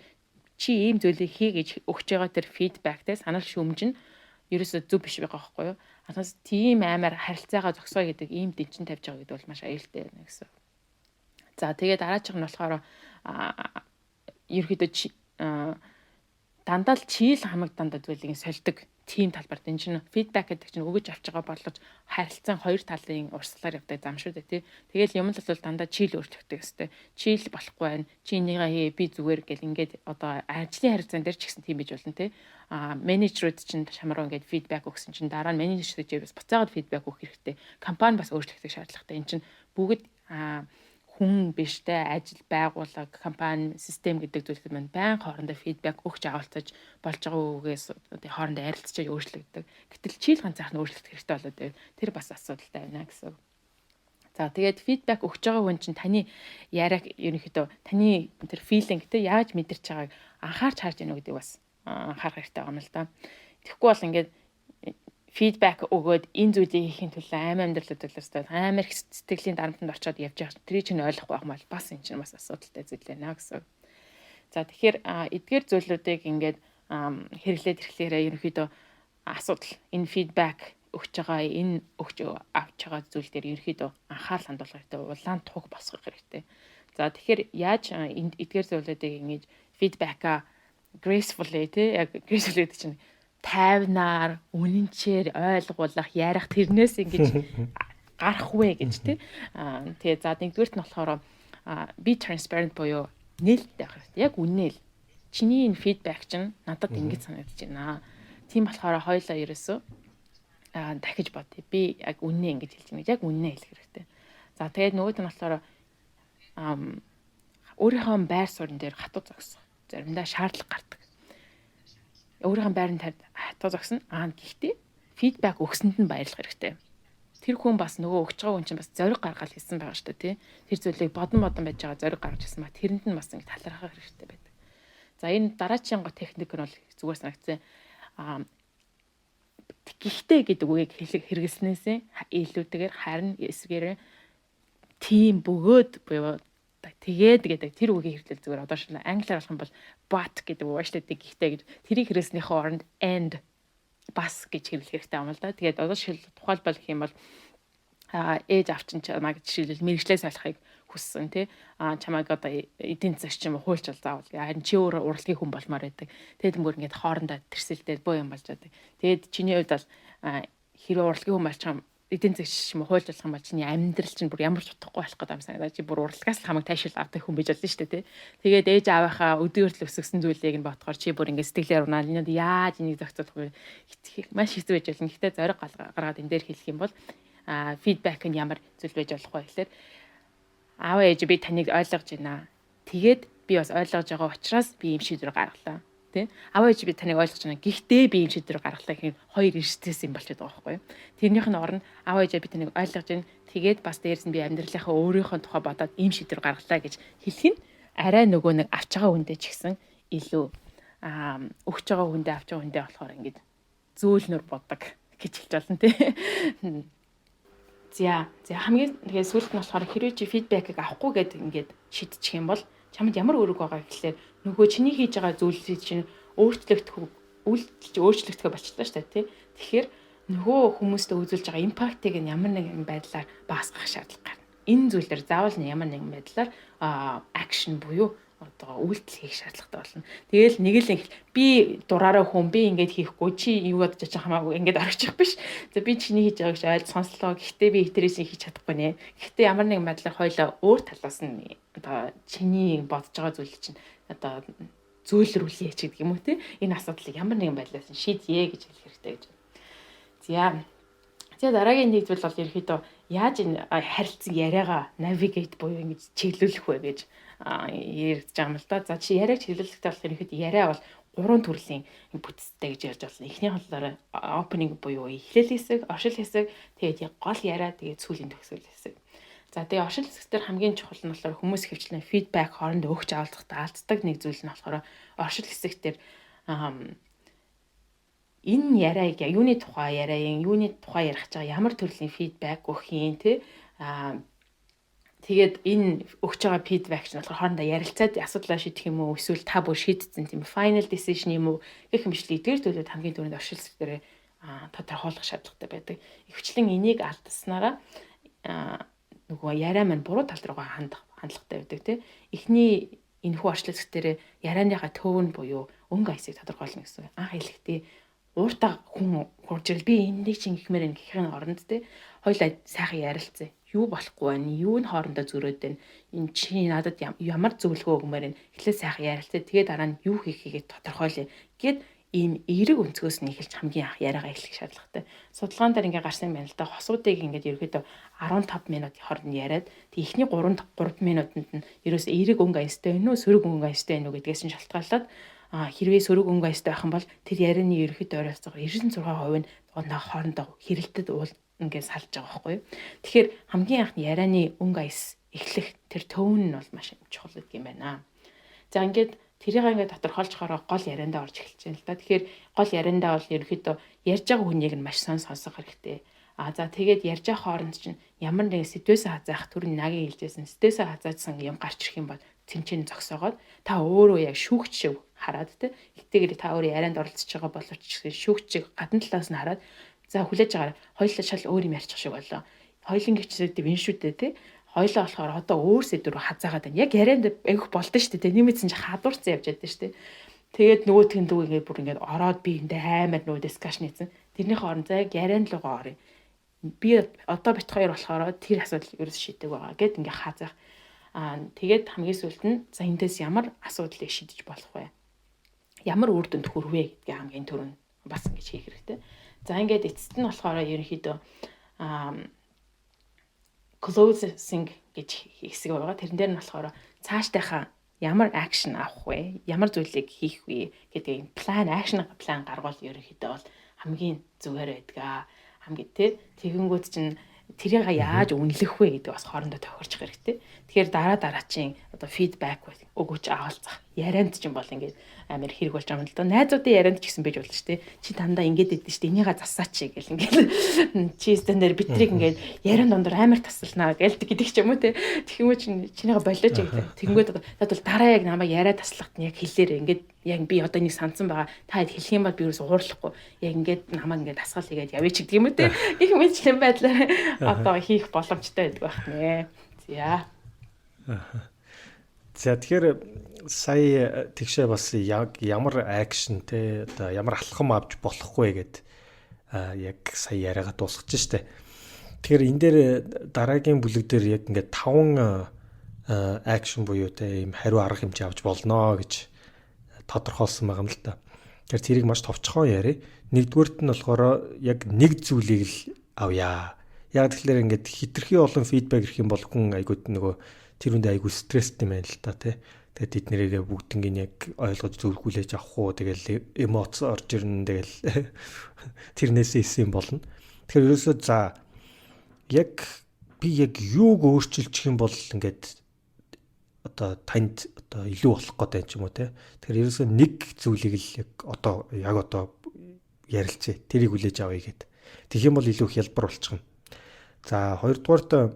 чи ийм зүйлийг хий гэж өгч байгаа тэр feedback те, санал шүүмж нь ерөөсөө зөв биш байгаа байхгүй юу? Асаас тийм аймаар харилцаагаа зогсоо гэдэг ийм дэнчин тавьж байгаа гэдэг бол маш аюултай байна гэсэн. За, тэгээд дараачих нь болохоор ерөөхдөө дандаа л чийл хамаг дандаа зүйлийг сольдог тийм талбарт энэ чинь feedback гэдэг чинь өгөж авч байгаа болгож харилцаан хоёр талын урсгалаар явдаг зам шүү дээ, тий. Тэгэл юм л бол дандаа чийл өөрчлөгдөг өстэй. Чийл болохгүй байна. Чи энийгээ хий, би зүгээр гэл ингээд одоо ажлын харилцаан дээр ч гэсэн тийм байж болно, тий. А менежерүүд чинь чамруу ингээд feedback өгсөн чинь дараа нь менежерүүд бас буцаагаад feedback өгөх хэрэгтэй. Компани бас өөрчлөгдөх шаардлагатай. Энэ чинь бүгд хүн биш те, ажил, байгууллага, компани, систем гэдэг зүйлүүд маань байн хоорондоо feedback өгч авалцаж болж байгаа үгээс хоорондоо ярилцаж өөрчлөгддөг. Гэтэл чийл ганцаарх нь өөрчлөгдөх хэрэгтэй болоод байв. Тэр бас асуудалтай байна гэсэн. За, тэгээд feedback өгч байгаа хүн чинь таны яриаг, ерөнхийдөө таны тэр feeling те, яаж мэдэрч байгааг анхаарч харж байна уу гэдэг бас анхаарах хэрэгтэй байгаа юм л да. Тэгэхгүй бол ингээд feedback өгөөд энэ зүйлийг хийхин төлөө амьдралд төлөөстэй амар их сэтгэлийн дарамтанд орчоод явж байгаа. Тэрийг чинь ойлгохгүй байх юм бол бас энэ чинь бас асуудалтай зүйл байна гэсэн. За, тэгэхээр эдгээр зүйлүүдийг ингээд хэрэглээд ирэхлээрээ ерөнхийдөө асуудал энэ feedback өгч байгаа, энэ өгч авч байгаа зүйл дээр ерөнхийдөө анхаарал хандуулах хэрэгтэй, улаан туг босгох хэрэгтэй. За, тэгэхээр яаж энэ эдгээр зүйлүүдийг ингэж feedback-а gracefully тий, яг gracefully гэдэг чинь тайвнаар, үнэнчээр ойлгуулах, ярих, тэрнээс ингэж гарах вэ гэж тий. Аа, тэгээ за, нэгдүгээрт нь болохоор be transparent буюу нээлттэй байх хэрэгтэй. Яг үнэнээ л. Чиний энэ feedback чинь надад ингэж санагдаж байна. Тийм болохоор хоёлаа ерөөсөө дахиж бодъё. Би яг үнэнээ ингэж хэлж байна гэж яг үнэнээ хэлэх хэрэгтэй. За, тэгээд нөгөөд нь болохоор өөрийнхөө байр суурин дээр хатуу зогсох. Заримдаа шаардлага гардаг. Өөрийнхөө байрны хатуу зогсно. Аа, гэхдээ feedback өгсөнд нь баярлах хэрэгтэй. Тэр хүн бас, нөгөө өгч байгаа хүн чинь бас зориг гаргаад хэлсэн байгаа шүү дээ, тий. Тэр зүйлийг бодон бодон байж байгаа зориг гаргаж ирсэн ба тэрэнд нь бас ингэ талархах хэрэгтэй байдаг. За, энэ дараачийн го техник нь бол зүгээр санагдсан. Аа, гэхдээ гэдэг үгийг хэрэглэснээсээ илүүтэйгээр харин эсвэрээ тийм бөгөөд буюу тэгээд гэдэг тэр үгийг хэрэглэл зүгээр. Одоо шинэ англиар болох юм бол but гэдэг үг шүү дээ, гэхдээ гэж. Тэрийг хэрэглэснийхээ оронд and, бас гэж хэрэглэх хэрэгтэй юм л да. Тэгээд одоо жишээл тухайлбал гэх юм бол ээж аав чинь чамайг жишээлбэл мэргэжлээ солихыг хүссэн, тий, чамайг одоо эдийн засаг ч юм уу хуульч бол заавал, харин чи өөр урлагийн хүн болмоор байдаг. Тэгээд мөр ингээд хоорондоо тэрсэлдээд боо юм болж байдаг. Тэгээд чиний хувьд бол хэрвээ урлагийн хүн болчих юм, эдийн засаг юм уу хуульч болох юм бол чиний амьдрал чинь бүр ямар ч утгагүй болох гэдэг юм санагдаа. Чи бүр урлагаас л хамаг тайшил авдаг хүн байж болно шүү дээ, тий. Тэгээд ээж аавынхаа өдөө хүртэл өсгөсөн зүйлийг нь бодохоор чи бүр ингээд сэтгэлээр унаа. Энэ яаж энийг зохицуулах вэ? Маш хэцүү байж болно. Гэхдээ зориг гаргаад энэ дээр хэлэх юм бол feedback нь ямар зүйл байж болох вэ гэхээр аав ээж, би таныг ойлгож байна. Тэгээд би бас ойлгож байгаа учраас би ийм шийдвэр гаргалаа. Тэ? Аав ээж, би таныг ойлгож байна. Гэхдээ би ийм шийдвэр гаргалаа гэхээр хоёр эрсдэлс юм болчиход байгаа байхгүй юу? Тэрнийх нь орно аав ээжээ, би таныг ойлгож байна. Тэгээд бас дээрэс нь би амьдралынхаа өөрийнхөө тухай бодоод ийм шийдвэр гаргалаа гэж хэлэх нь арай нөгөө нэг авч байгаа хүндээ ч гэсэн илүү өгч байгаа хүндээ, авч байгаа хүндээ болохоор ингэж зөөлнөр боддог гэж хэлж болно, тий. За за хамгийн тэгээд сүүлд нь болохоор хэрвээ чи feedback ийг авахгүй гэдэг ингээд шийдчих юм бол чамд ямар үүрэг байгаа гэхлээр нөгөө чиний хийж байгаа зүйлсийг чинь өөрчлөгдөх, үйлдэл чи өөрчлөгдөхөө болчихлоо шүү дээ, тий. Тэгэхээр нөгөө хүмүүстээ үзүүлж байгаа impact ыг нь ямар нэгэн байдлаар багасгах шаардлага гарна. Энэ зүйлээр заавал ямар нэгэн байдлаар action буюу одоо үйлдэл хийх шаардлагатай болно. Тэгэл нэг л би дураараа хүн би ингээд хийхгүй, чи юу бодож чах хамаагүй ингээд орчих биш. За, би чиний хийж байгааг айл сонслоо. Гэхдээ би тэрээс хийж чадахгүй нэ. Гэхдээ ямар нэгэн байдлаар хоёлоо өөр талаас нь одоо чиний бодож байгаа зүйл чинь одоо зөөлрүүлье ч гэдэг юм уу, те. Энэ асуудлыг ямар нэгэн байдлаас нь шийдье гэж хэлэх хэрэгтэй гэж. За. За, дараагийн нэг зүйл бол ерөөхдөө яаж энэ харилцан яриагаа navigate буюу ингэж чиглүүлэх вэ гэж яригдж байгаа юм л да. За, чи яриаг чиглүүлэхдээ болохоор ерөөхдөө яриа бол Гурван төрлийн бүтцтэй гэж ярьж байна. Эхний болохоор opening буюу эхлэл хэсэг, оршил хэсэг, тэгээд гол яриа, тэгээд сүүлийн төгсгөл хэсэг. За, тэгээ оршил хэсэг дээр хамгийн чухал нь болохоор хүмүүс ихэвчлэн feedback хоорондоо өгч авалцахдаа алддаг нэг зүйл нь болохоор оршил хэсэг дээр энэ яриаг юуны тухай яриа юм, юуны тухай ярих гэж байгаа, ямар төрлийн feedback өгөх юм те. Тэгээд энэ өгч байгаа feedback чинь болохоор хоорондоо ярилцаад асуудлаа шийдэх юм уу, эсвэл та бүр шийдсэн тийм final decision юм уу гэх мэтчилэн эдгээр зүйлүүд хамгийн түрүүнд оршил хэсэг дээр тодорхойлох шаардлагатай байдаг. Ихэвчлэн энийг алдсанараа нөгөө яриа маань буруу тал руугаа хандах хандлагатай байдаг тий. Эхний энэхүү оршил хэсэг дээр ярианыхаа tone буюу өнгө аясыг тодорхойлно гэсэн. Анх хэлэхдээ ууртаа хүн хурж ирэл би энэнийг чинь гихмээр энэ гэхийн оронд те, хоёлаа сайхан ярилцъя. Юу болохгүй байна? Юу нь хоорондоо зөрөөд байна? Энэ чи надад ямар зөвлөгөө өгмөр байна? Эхлээд сайхан ярилцъя. Тэгээ дараа нь юу хийхийгээ тодорхойлъё. Гээд ийм эерэг өнцгөөс нь эхэлж хамгийн анх яриагаа эхлэх шаардлагатай. Судалгаан дээр ингээ гарсан юм байна л да. Хосуудыг ингээд ерөөдөө 15 минут хооронд яриад, тэг эхний 3 3 минутанд нь ерөөс эерэг өнгө аястай байна уу, сөрөг өнгө аястай байна уу гэдгээс нь шалтгаалаад, хэрвээ сөрөг өнгө аястай байх юм бол тэр ярианы ерөөхдөө ойролцоогоор 96% нь хоорондоо хэрэлдэд уул ингээд салж байгаа байхгүй юу. Тэгэхээр хамгийн анхны ярианы өнгө аяс эхлэх тэр tone нь бол маш чухал гэдэг юм байна. За, ингээд тэрийг ингээд тодорхойлж хороо гол яриандаа орж эхэлж байна л да. Тэгэхээр гол яриандаа бол ерөнхийдөө ярьж байгаа хүнийг нь маш сон сонсох хэрэгтэй. За, тэгээд ярьж байгаа хооронд чинь ямар нэгэн сэдвээсээ хазаах, түрүүний нагийн хэлжсэн сэдвээсээ хазаацсан юм гарч ирэх юм бол тэнцэн зогсоогоод та өөрөө яг шүүгч шиг хараад те, хэвтэйгээр та өөрөө ярианд оролцож байгаа боловч шүүгч шиг гадна талаас нь хараад, за, хүлээж байгаа, хоёулаа шал өөр юм ярьчих шиг боллоо. Хоёулын гिचсэд энэ шүү дээ те. Хоёулаа болохоор одоо өөр сэдв рүү хазаагаад байна. Яг ярианд айгүйх болдсон шүү дээ. Нэг мэдсэн чи хадуурсан явж байдаг шүү дээ. Тэгээд нөгөөх нь дүү ингээд бүр ингээд ороод би эндээ амар нөгөө discussion хийсэн. Тэрнийхээ оронд за, яг ярианд руугаа оръё. Би одоо бит хоёр болохоор тэр асуудал ерөөс шийдэг байгаа гэд ингээ хаазах. Тэгээд хамгийн сүүлд нь за, эндээс ямар асуудлыг шийдэж болох вэ? Ямар үр дүнд хүрвэ гэдгийг хамгийн түрүүнд бас ингэж хийх хэрэгтэй. За, ингээд эцэст нь болохоор ерөнхийдөө closing гэж хэсэг байгаа. Тэрэн дээр нь болохоор цаашдынхаа ямар action авах вэ? Ямар зүйлийг хийх вэ гэдэг plan, action plan гаргавал ерөнхийдөө бол хамгийн зүгээр байдаг. Хамгийн тий, тэгэнгүүт чинь тэрийг яаж үнэлэх вэ гэдэг бас хоорондоо тохирчих хэрэгтэй. Тэгэхээр дараа дараачийн одоо feedback өгөөч авалцах. Ярианд ч юм бол ингээд амар хэрэг болж байгаа юм л да. Найзуудын ярианд ч гэсэн байж болно шүү дээ. Чи дандаа ингээд идэв шүү дээ. Энийгээ засаач гэл ингээд чи стандар битрийг ингээд яриан дундор амар тасалнаа гээл гэдэг ч юм уу те. Тэгэх юм уу, чи чинийгээ болооч гэдэг. Тэгэнгүүт одоо дараа яг намайг яриа таслахт нь яг хэлээрээ, ингээд яг би одоо нэг сансан байгаа. Та хэд хэлэх юм бол би ерөөс уурлахгүй. Яг ингээд намайг ингээд дасгал хийгээд явъя ч гэдэг юм уу те. Гэх мэтчлэн байдлаар одоо хийх боломжтой байдаг байх нэ. За. За, тэгэхээр сая тэгшээ бас яг ямар action те, одоо ямар алхам авч болохгүй гэд яг сая яриагаа дуусгаж штэ. Тэгэхээр энэ дээр дараагийн бүлэг дээр яг ингээд таван action буюу те, ийм хариу арга хэмжээ авч болно гэж тодорхойлсон байгаа юм л та. Тэгэхээр тэрийг маш товчхон яриа. Нэгдүгээрт нь болохоор яг нэг зүйлийг л авъя. Яг тэгэхээр ингээд хитрхи олон feedback ирэх юм бол хүн айгууд нөгөө тэр үндэ айгуу стресстэй юм байна л та тий. Тэгээд тэд нэрийгээ бүгднийг яг ойлгож зөвлөхүүлээж авах уу, тэгэл эмоц орж ирнэ, тэгэл тэрнээсээ исэн юм болно. Тэгэхээр ерөөсөө за, яг би яг юуг өөрчилчих юм бол ингээд одоо танд одоо илүү болох гэдэг юм ч юм уу те. Тэгэхээр ерөөсөө нэг зүйлийг л яг одоо яг одоо ярилцъя. Тэрийг хүлээж авъя гэд. Тэгэх юм бол илүү их хялбар болчихно. За, хоёрдугаарт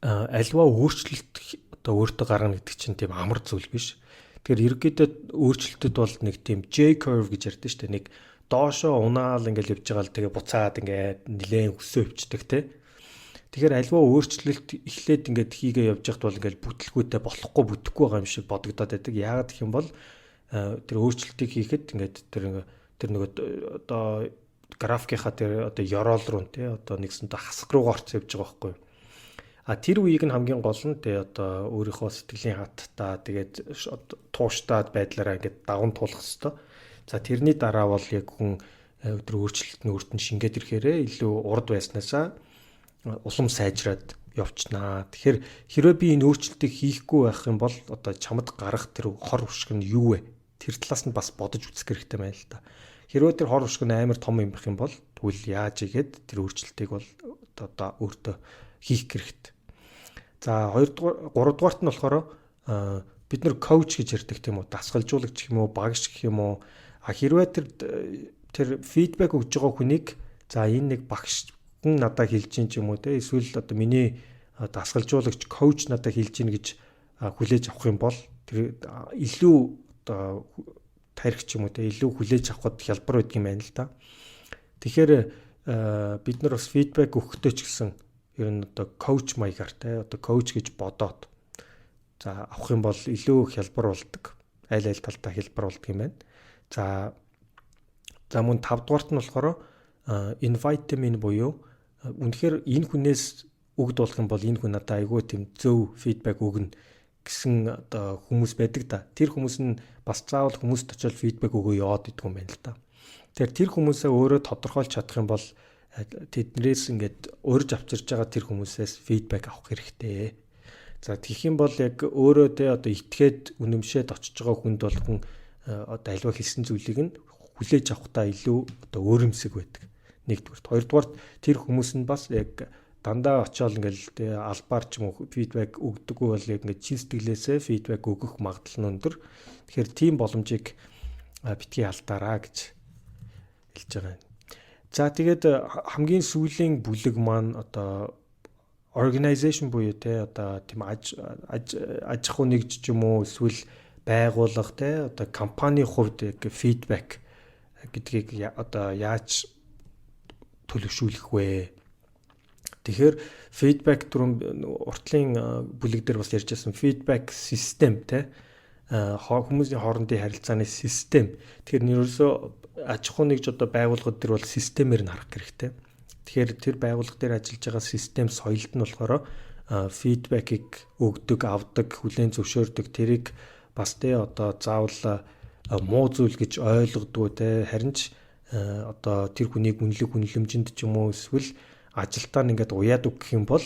альва өөрчлөлт одоо өөртөө гаргана гэдэг чинь тийм амар зүйл биш. Тэгэхээр ерөнхийдөө өөрчлөлтөд бол нэг тийм J curve гэж ярьдэн шүү дээ. Нэг доошоо унаал ингээл явж байгаа л тэгээ буцаад ингээд нилээн өсөө өвчдөг те. Тэгэхээр альва өөрчлөлт эхлээд ингээд хийгээ явж байхад бол ингээд бүтлгүүтэй болохгүй, бүтэхгүй байгаа юм шиг бодогдоод байдаг. Яагаад гэх юм бол тэр өөрчлөлтийг хийхэд ингээд тэр тэр нөгөө одоо графикийнхаа тэр одоо ёроол руу те, одоо нэгсэнтэй хасах руугаа орц явж байгаа байхгүй юу? А тэр үеийг нь хамгийн гол нь те, одоо өөрийнхөө сэтгэлийн хаттаа тэгээд тууштай байдлаараа ингээд даган туулах хэвээр. За, тэрний дараа бол яг хүн өдөр өөрчлөлт нь өөрт нь шингээд ирэхээрээ илүү урд байснаасаа улам сайжраад явчихнаа. Тэгэхээр хэрвээ би энэ өөрчлөлтийг хийхгүй байх юм бол одоо чамд гарах тэр хор хөшиг нь юу вэ? Тэр талаас нь бас бодож үзэх хэрэгтэй байна л да. Хэрвээ тэр хор хушиг нь амар том юм байх юм бол тэгвэл яаж игээд тэр өөрчлөлтийг бол одоо өөртөө хийх хэрэгтэй. За, хоёрдугаар, гуравдугаарт нь болохоор бид нар coach гэж ярьдаг, тийм үү? Дасгалжуулагч гэх юм уу, багш гэх юм уу? А хэрвээ тэр тэр feedback өгж байгаа хүнийг за, энэ нэг багш хүн надад хэлж чинь ч юм уу те, эсвэл одоо миний дасгалжуулагч, coach надад хэлж чинь гэж хүлээж авах юм бол тэр илүү одоо тарих ч юм уу те, илүү хүлээж авахд хялбар байдаг юм байна л да. Тэгэхээр бид нар бас feedback өгөхдөө ч гэсэн ер нь одоо coach маягаар те, одоо coach гэж бодоод за авах юм бол илүү хялбар болдог. Аль аль талдаа хялбар болдог юм байна. За, мөн 5 дугаарт нь болохоор invite them in буюу үнэхээр энэ хүнээс үг дуулах юм бол энэ хүн надад айгүй тийм зөв feedback өгнө гэсэн одоо хүмүүс байдаг да. Тэр хүмүүс нь бас заавал хүмүүст очиод feedback өгөө яваад идэх юм байна л да. Тэгэхээр тэр хүмүүсээ өөрөө тодорхойлж чадах юм бол тэднээс ингээд урьж авчирж байгаа тэр хүмүүсээс feedback авах хэрэгтэй. За, тэгэх юм бол яг өөрөө те одоо итгээд үнэмшээд очиж байгаа хүнд бол хүн одоо аливаа хэлсэн зүйлийг нь хүлээж авахдаа илүү одоо өөрөмсөг байдаг. Нэгдүгээрт. Хоёрдугаарт, тэр хүмүүс нь бас яг дандаа очиод ингээл те албаар ч юм уу feedback өгдөггүй бол яг ингээд чин сэтгэлээсээ feedback өгөх магадлал нь өндөр. Тэгэхээр тийм боломжийг битгий алдаараа гэж хэлж байгаа юм. За, тэгээд хамгийн сүүлийн бүлэг маань одоо organization буюу те одоо тийм аж аж аж ахуй нэгж ч юм уу, эсвэл байгууллага те, одоо компани хувьд яг feedback гэдгийг одоо яаж төлөвшүүлэх вэ? Тэгэхээр feedback, түрүүн уртлын бүлэг дээр бас ярьж байсан feedback систем те, хүмүүсийн хоорондын харилцааны систем. Тэгэхээр ерөөсөө аж ахуй нэгж, одоо байгууллагууд дээр бол системээр нь харах хэрэгтэй. Тэгэхээр тэр байгууллага дээр ажиллаж байгаа систем соёлд нь болохоор feedback ийг өгдөг, авдаг, хүлээн зөвшөөрдөг. Тэрийг бас те одоо заавал муу зүйл гэж ойлгодгоо те, харин ч одоо тэр хүнийг үнэлэх үнэлэмжинд ч юм уу, эсвэл ажилдаа ингээд уяад өгөх юм бол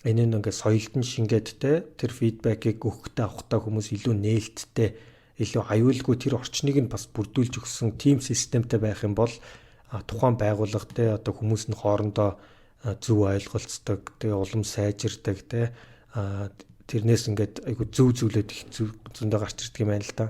энэ нь ингээд соёлд нь шингээд те, тэр feedback ийг өгөхдөө авахдаа хүмүүс илүү нээлттэй, илүү аюулгүй, тэр орчныг нь бас бүрдүүлж өгсөн тийм системтэй байх юм бол тухайн байгууллага те одоо хүмүүс нь хоорондоо зөв ойлголцдог, тэгээ улам сайжирдаг те, тэрнээс ингээд айгу зөв зүйлүүд их зөндөө гарч ирдэг юм байна л да.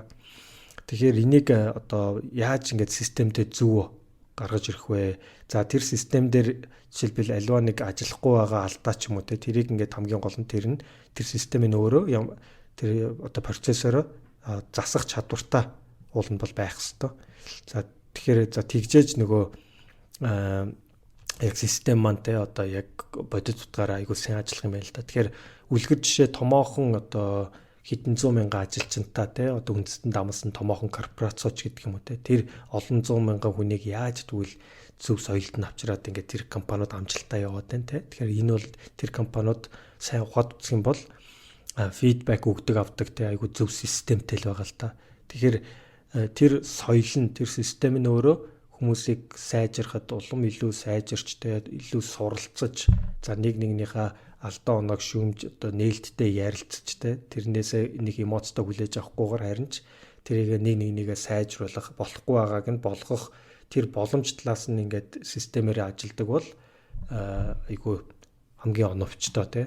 Тэгэхээр энийг одоо яаж ингээд системтэй зөв гаргаж ирэх вэ? За, тэр систем дээр жишээлбэл аливаа нэг ажиллахгүй байгаа алдаа ч юм уу те, тэрийг ингээд хамгийн гол нь тэр нь тэр системийн өөрөө тэр одоо процессороо засах чадвартай уул нь бол байх хэвээр. За, тэгэхээр за тэгжээж нөгөө яг систем маань те одоо яг бодит утгаараа айгуу сайн ажиллах юм байна л да. Тэгэхээр үлгэр жишээ, томоохон одоо хэдэн зуун мянган ажилчинтай те, одоо үндэстэн дамсан томоохон корпорацууч гэдэг юм уу те, тэр олон зуун мянган хүнийг яаж тэгвэл зөв соёлд нь авчираад ингээд тэр компаниуд амжилттай яваад байна те. Тэгэхээр энэ бол тэр компаниуд сайн ухаад үзэх юм бол feedback өгдөг, авдаг те, айгу зөв системтэй л байгаа л та. Тэгэхээр тэр соёл нь, тэр систем нь өөрөө хүмүүсийг сайжрахад улам илүү сайжирч те, илүү суралцаж, за нэг нэгнийхээ алдаа оноог шүүмж, одоо нээлттэй ярилцаж те, тэрнээсээ нэг эмоцтой хүлээж авахгүйгээр харин ч тэрийг нэг нэг нэгээ сайжруулах, болохгүй байгааг нь болгох тэр боломж талаас нь ингээд системээрээ ажилдаг бол айгүй хамгийн оновчтой те.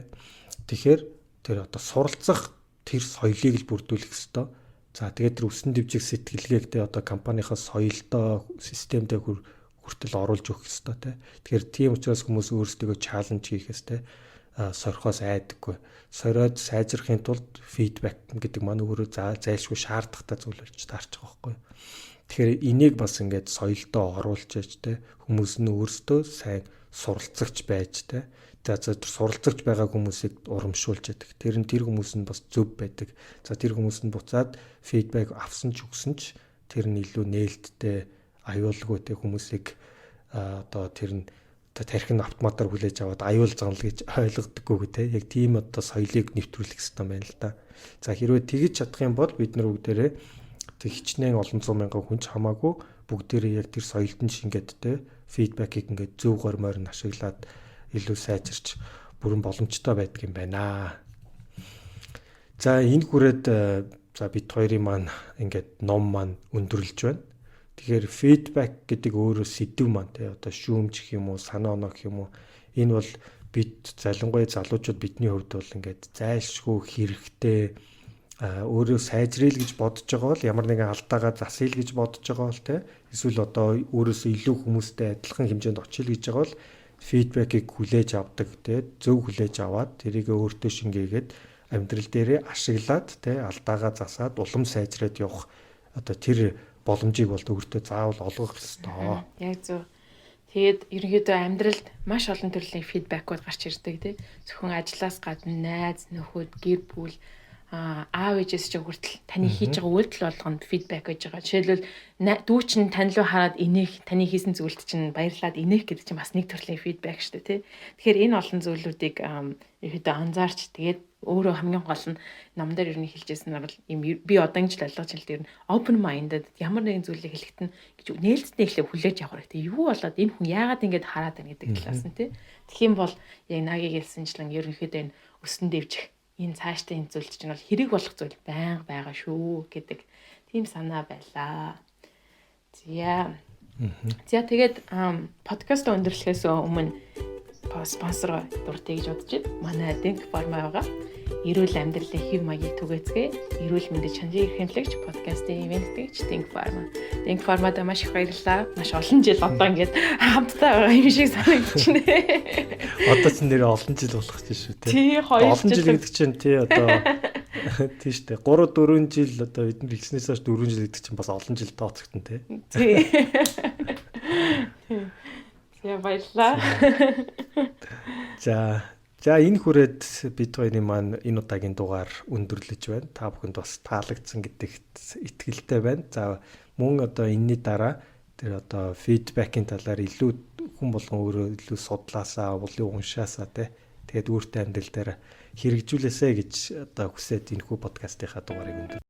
Тэгэхээр тэр одоо суралцах тэр соёлыг л бүрдүүлэх ёстой. За, тэгээд тэр өсөн дэвжих сэтгэлгээг те одоо компанийнхаа соёлдоо, системдээ хүртэл оруулж өгөх ёстой те. Тэгэхээр тийм учраас хүмүүс өөрсдөө challenge хийхээс те сорихоос айдаггүй. Сориод сайжрахын тулд feedback гэдэг маань өөрөө зайлшгүй шаардлагатай зүйл болж таарч байгаа байхгүй юу. Тэгэхээр энийг бас ингээд соёлдоо оруулж яж те, хүмүүс нь өөрсдөө сайн суралцагч байж те. За, тэр суралцагч байгаа хүмүүсийг урамшуулж яадаг. Тэр нь тэр хүмүүс нь бас зөв байдаг. За, тэр хүмүүс нь буцаад feedback авсан ч өгсөн ч тэр нь илүү нээлттэй, аюулгүй те, хүмүүсийг одоо тэр нь одоо тархи нь автоматар хүлээж аваад аюул занал гэж ойлгодоггүй те. Яг тийм одоо соёлыг нэвтрүүлэх хэрэгтэй байна л да. За, хэрвээ тэгж чадах юм бол бид нар бүгдээрээ тэг хичнээн олон зуун мянган хүн ч хамаагүй бүгдээрээ яг тэр соёлд нь шингээд те, feedback ийг ингээд зөв гормоор нь ашиглаад илүү сайжирч бүрэн боломжтой байдаг юм байна. За, энэ хүрээд За, бид хоёрын маань ингээд ном маань өндөрлөж байна. Тэгэхээр feedback гэдэг өөрөө сэдэв маань, тий, одоо шүүмж гэх юм уу, санаа оноо гэх юм уу, энэ бол бид, залангуяа залуучууд, бидний хувьд бол ингээд зайлшгүй хэрэгтэй. Өөрөө сайжръя л гэж бодож байгаа бол, ямар нэгэн алдаагаа засъя л гэж бодож байгаа бол, те, эсвэл одоо өөрөөсөө илүү хүмүүстэй адилхан хэмжээнд очъё л гэж байгаа бол feedback ийг хүлээж авдаг, те, зөв хүлээж аваад тэрийг өөртөө шингээгээд, амьдрал дээрээ ашиглаад, те, алдаагаа засаад улам сайжраад явах одоо тэр боломжийг бол өөртөө заавал олгох ёстой. Яг зөв. Тэгээд ерөнхийдөө амьдралд маш олон төрлийн feedback үүд гарч ирдэг, тий. Зөвхөн ажлаас гадна найз, нөхөд, гэр бүл, аав ээжээс ч хүртэл таны хийж байгаа үйлдэл болгонд feedback гэж байгаа. Жишээлбэл, дүү чинь тань руу хараад инээх, таны хийсэн зүйлд чинь баярлаад инээх гэдэг чинь бас нэг төрлийн feedback шүү дээ, тий. Тэгэхээр энэ олон зүйлүүдийг ерөнхийдөө анзаарч, тэгээд өөрөө хамгийн гол нь ном дээр ер нь хэлжсэн нь бол юм би одоо ингэж л ойлгож байна л, ер нь open minded, ямар нэгэн зүйлийг хэлэхэд нь гэж нээлттэй эхлээ хүлээж авах хэрэгтэй. Юу болоод энэ хүн яагаад ингэж хараад байна гэдэг талаас нь, тий. Тэгэх юм бол яг Наги хэлсэнчлэн ерөнхийдөө энэ өсөн дэвжих, энэ цаашдаа энэ зүйл чинь бол хэрэг болох зүйл байнга байгаа шүү гэдэг тийм санаа байлаа. За. За, тэгээд подкаст өндөрлөхөөс өмнө спонсор дурдъя гэж бодож байна. Манай Denk Pharma байгаа. Эрүүл амьдралын хэв маягийг түгээцгээе. Эрүүл мэндийн чанарыг эрхэмлэгч подкастын ивээн тэтгэгч Denk Pharma. Denk Pharma-да маш их баярлалаа. Маш олон жил одоо ингээд хамтдаа байгаа юм шиг санагдчихнэ. Одоо ч нэр олон жил болох чинь шүү, тий. Тий, 2 Олон жил гэдэг чинь, тий, одоо тий штэ, 3 4 жил, одоо бид нар хэлснээс хойш 4 жил гэдэг чинь бас олон жил тооцогдсон, тий. Тий. За, баярлалаа. За, энэ хүрээд бид хоёрын маань энэ удаагийн дугаар өндөрлөж байна. Та бүхэнд бас таалагдсан гэдэгт итгэлтэй байна. За, мөн одоо энэний дараа тэр одоо feedback ийн талаар илүү хүн болгон өөрөө илүү судлаасаа, улын уншаасаа, те. Тэгээд өөртөө амьдрал дээр хэрэгжүүлээсэй гэж одоо хүсээд энэхүү подкастынхаа дугаарыг өндөр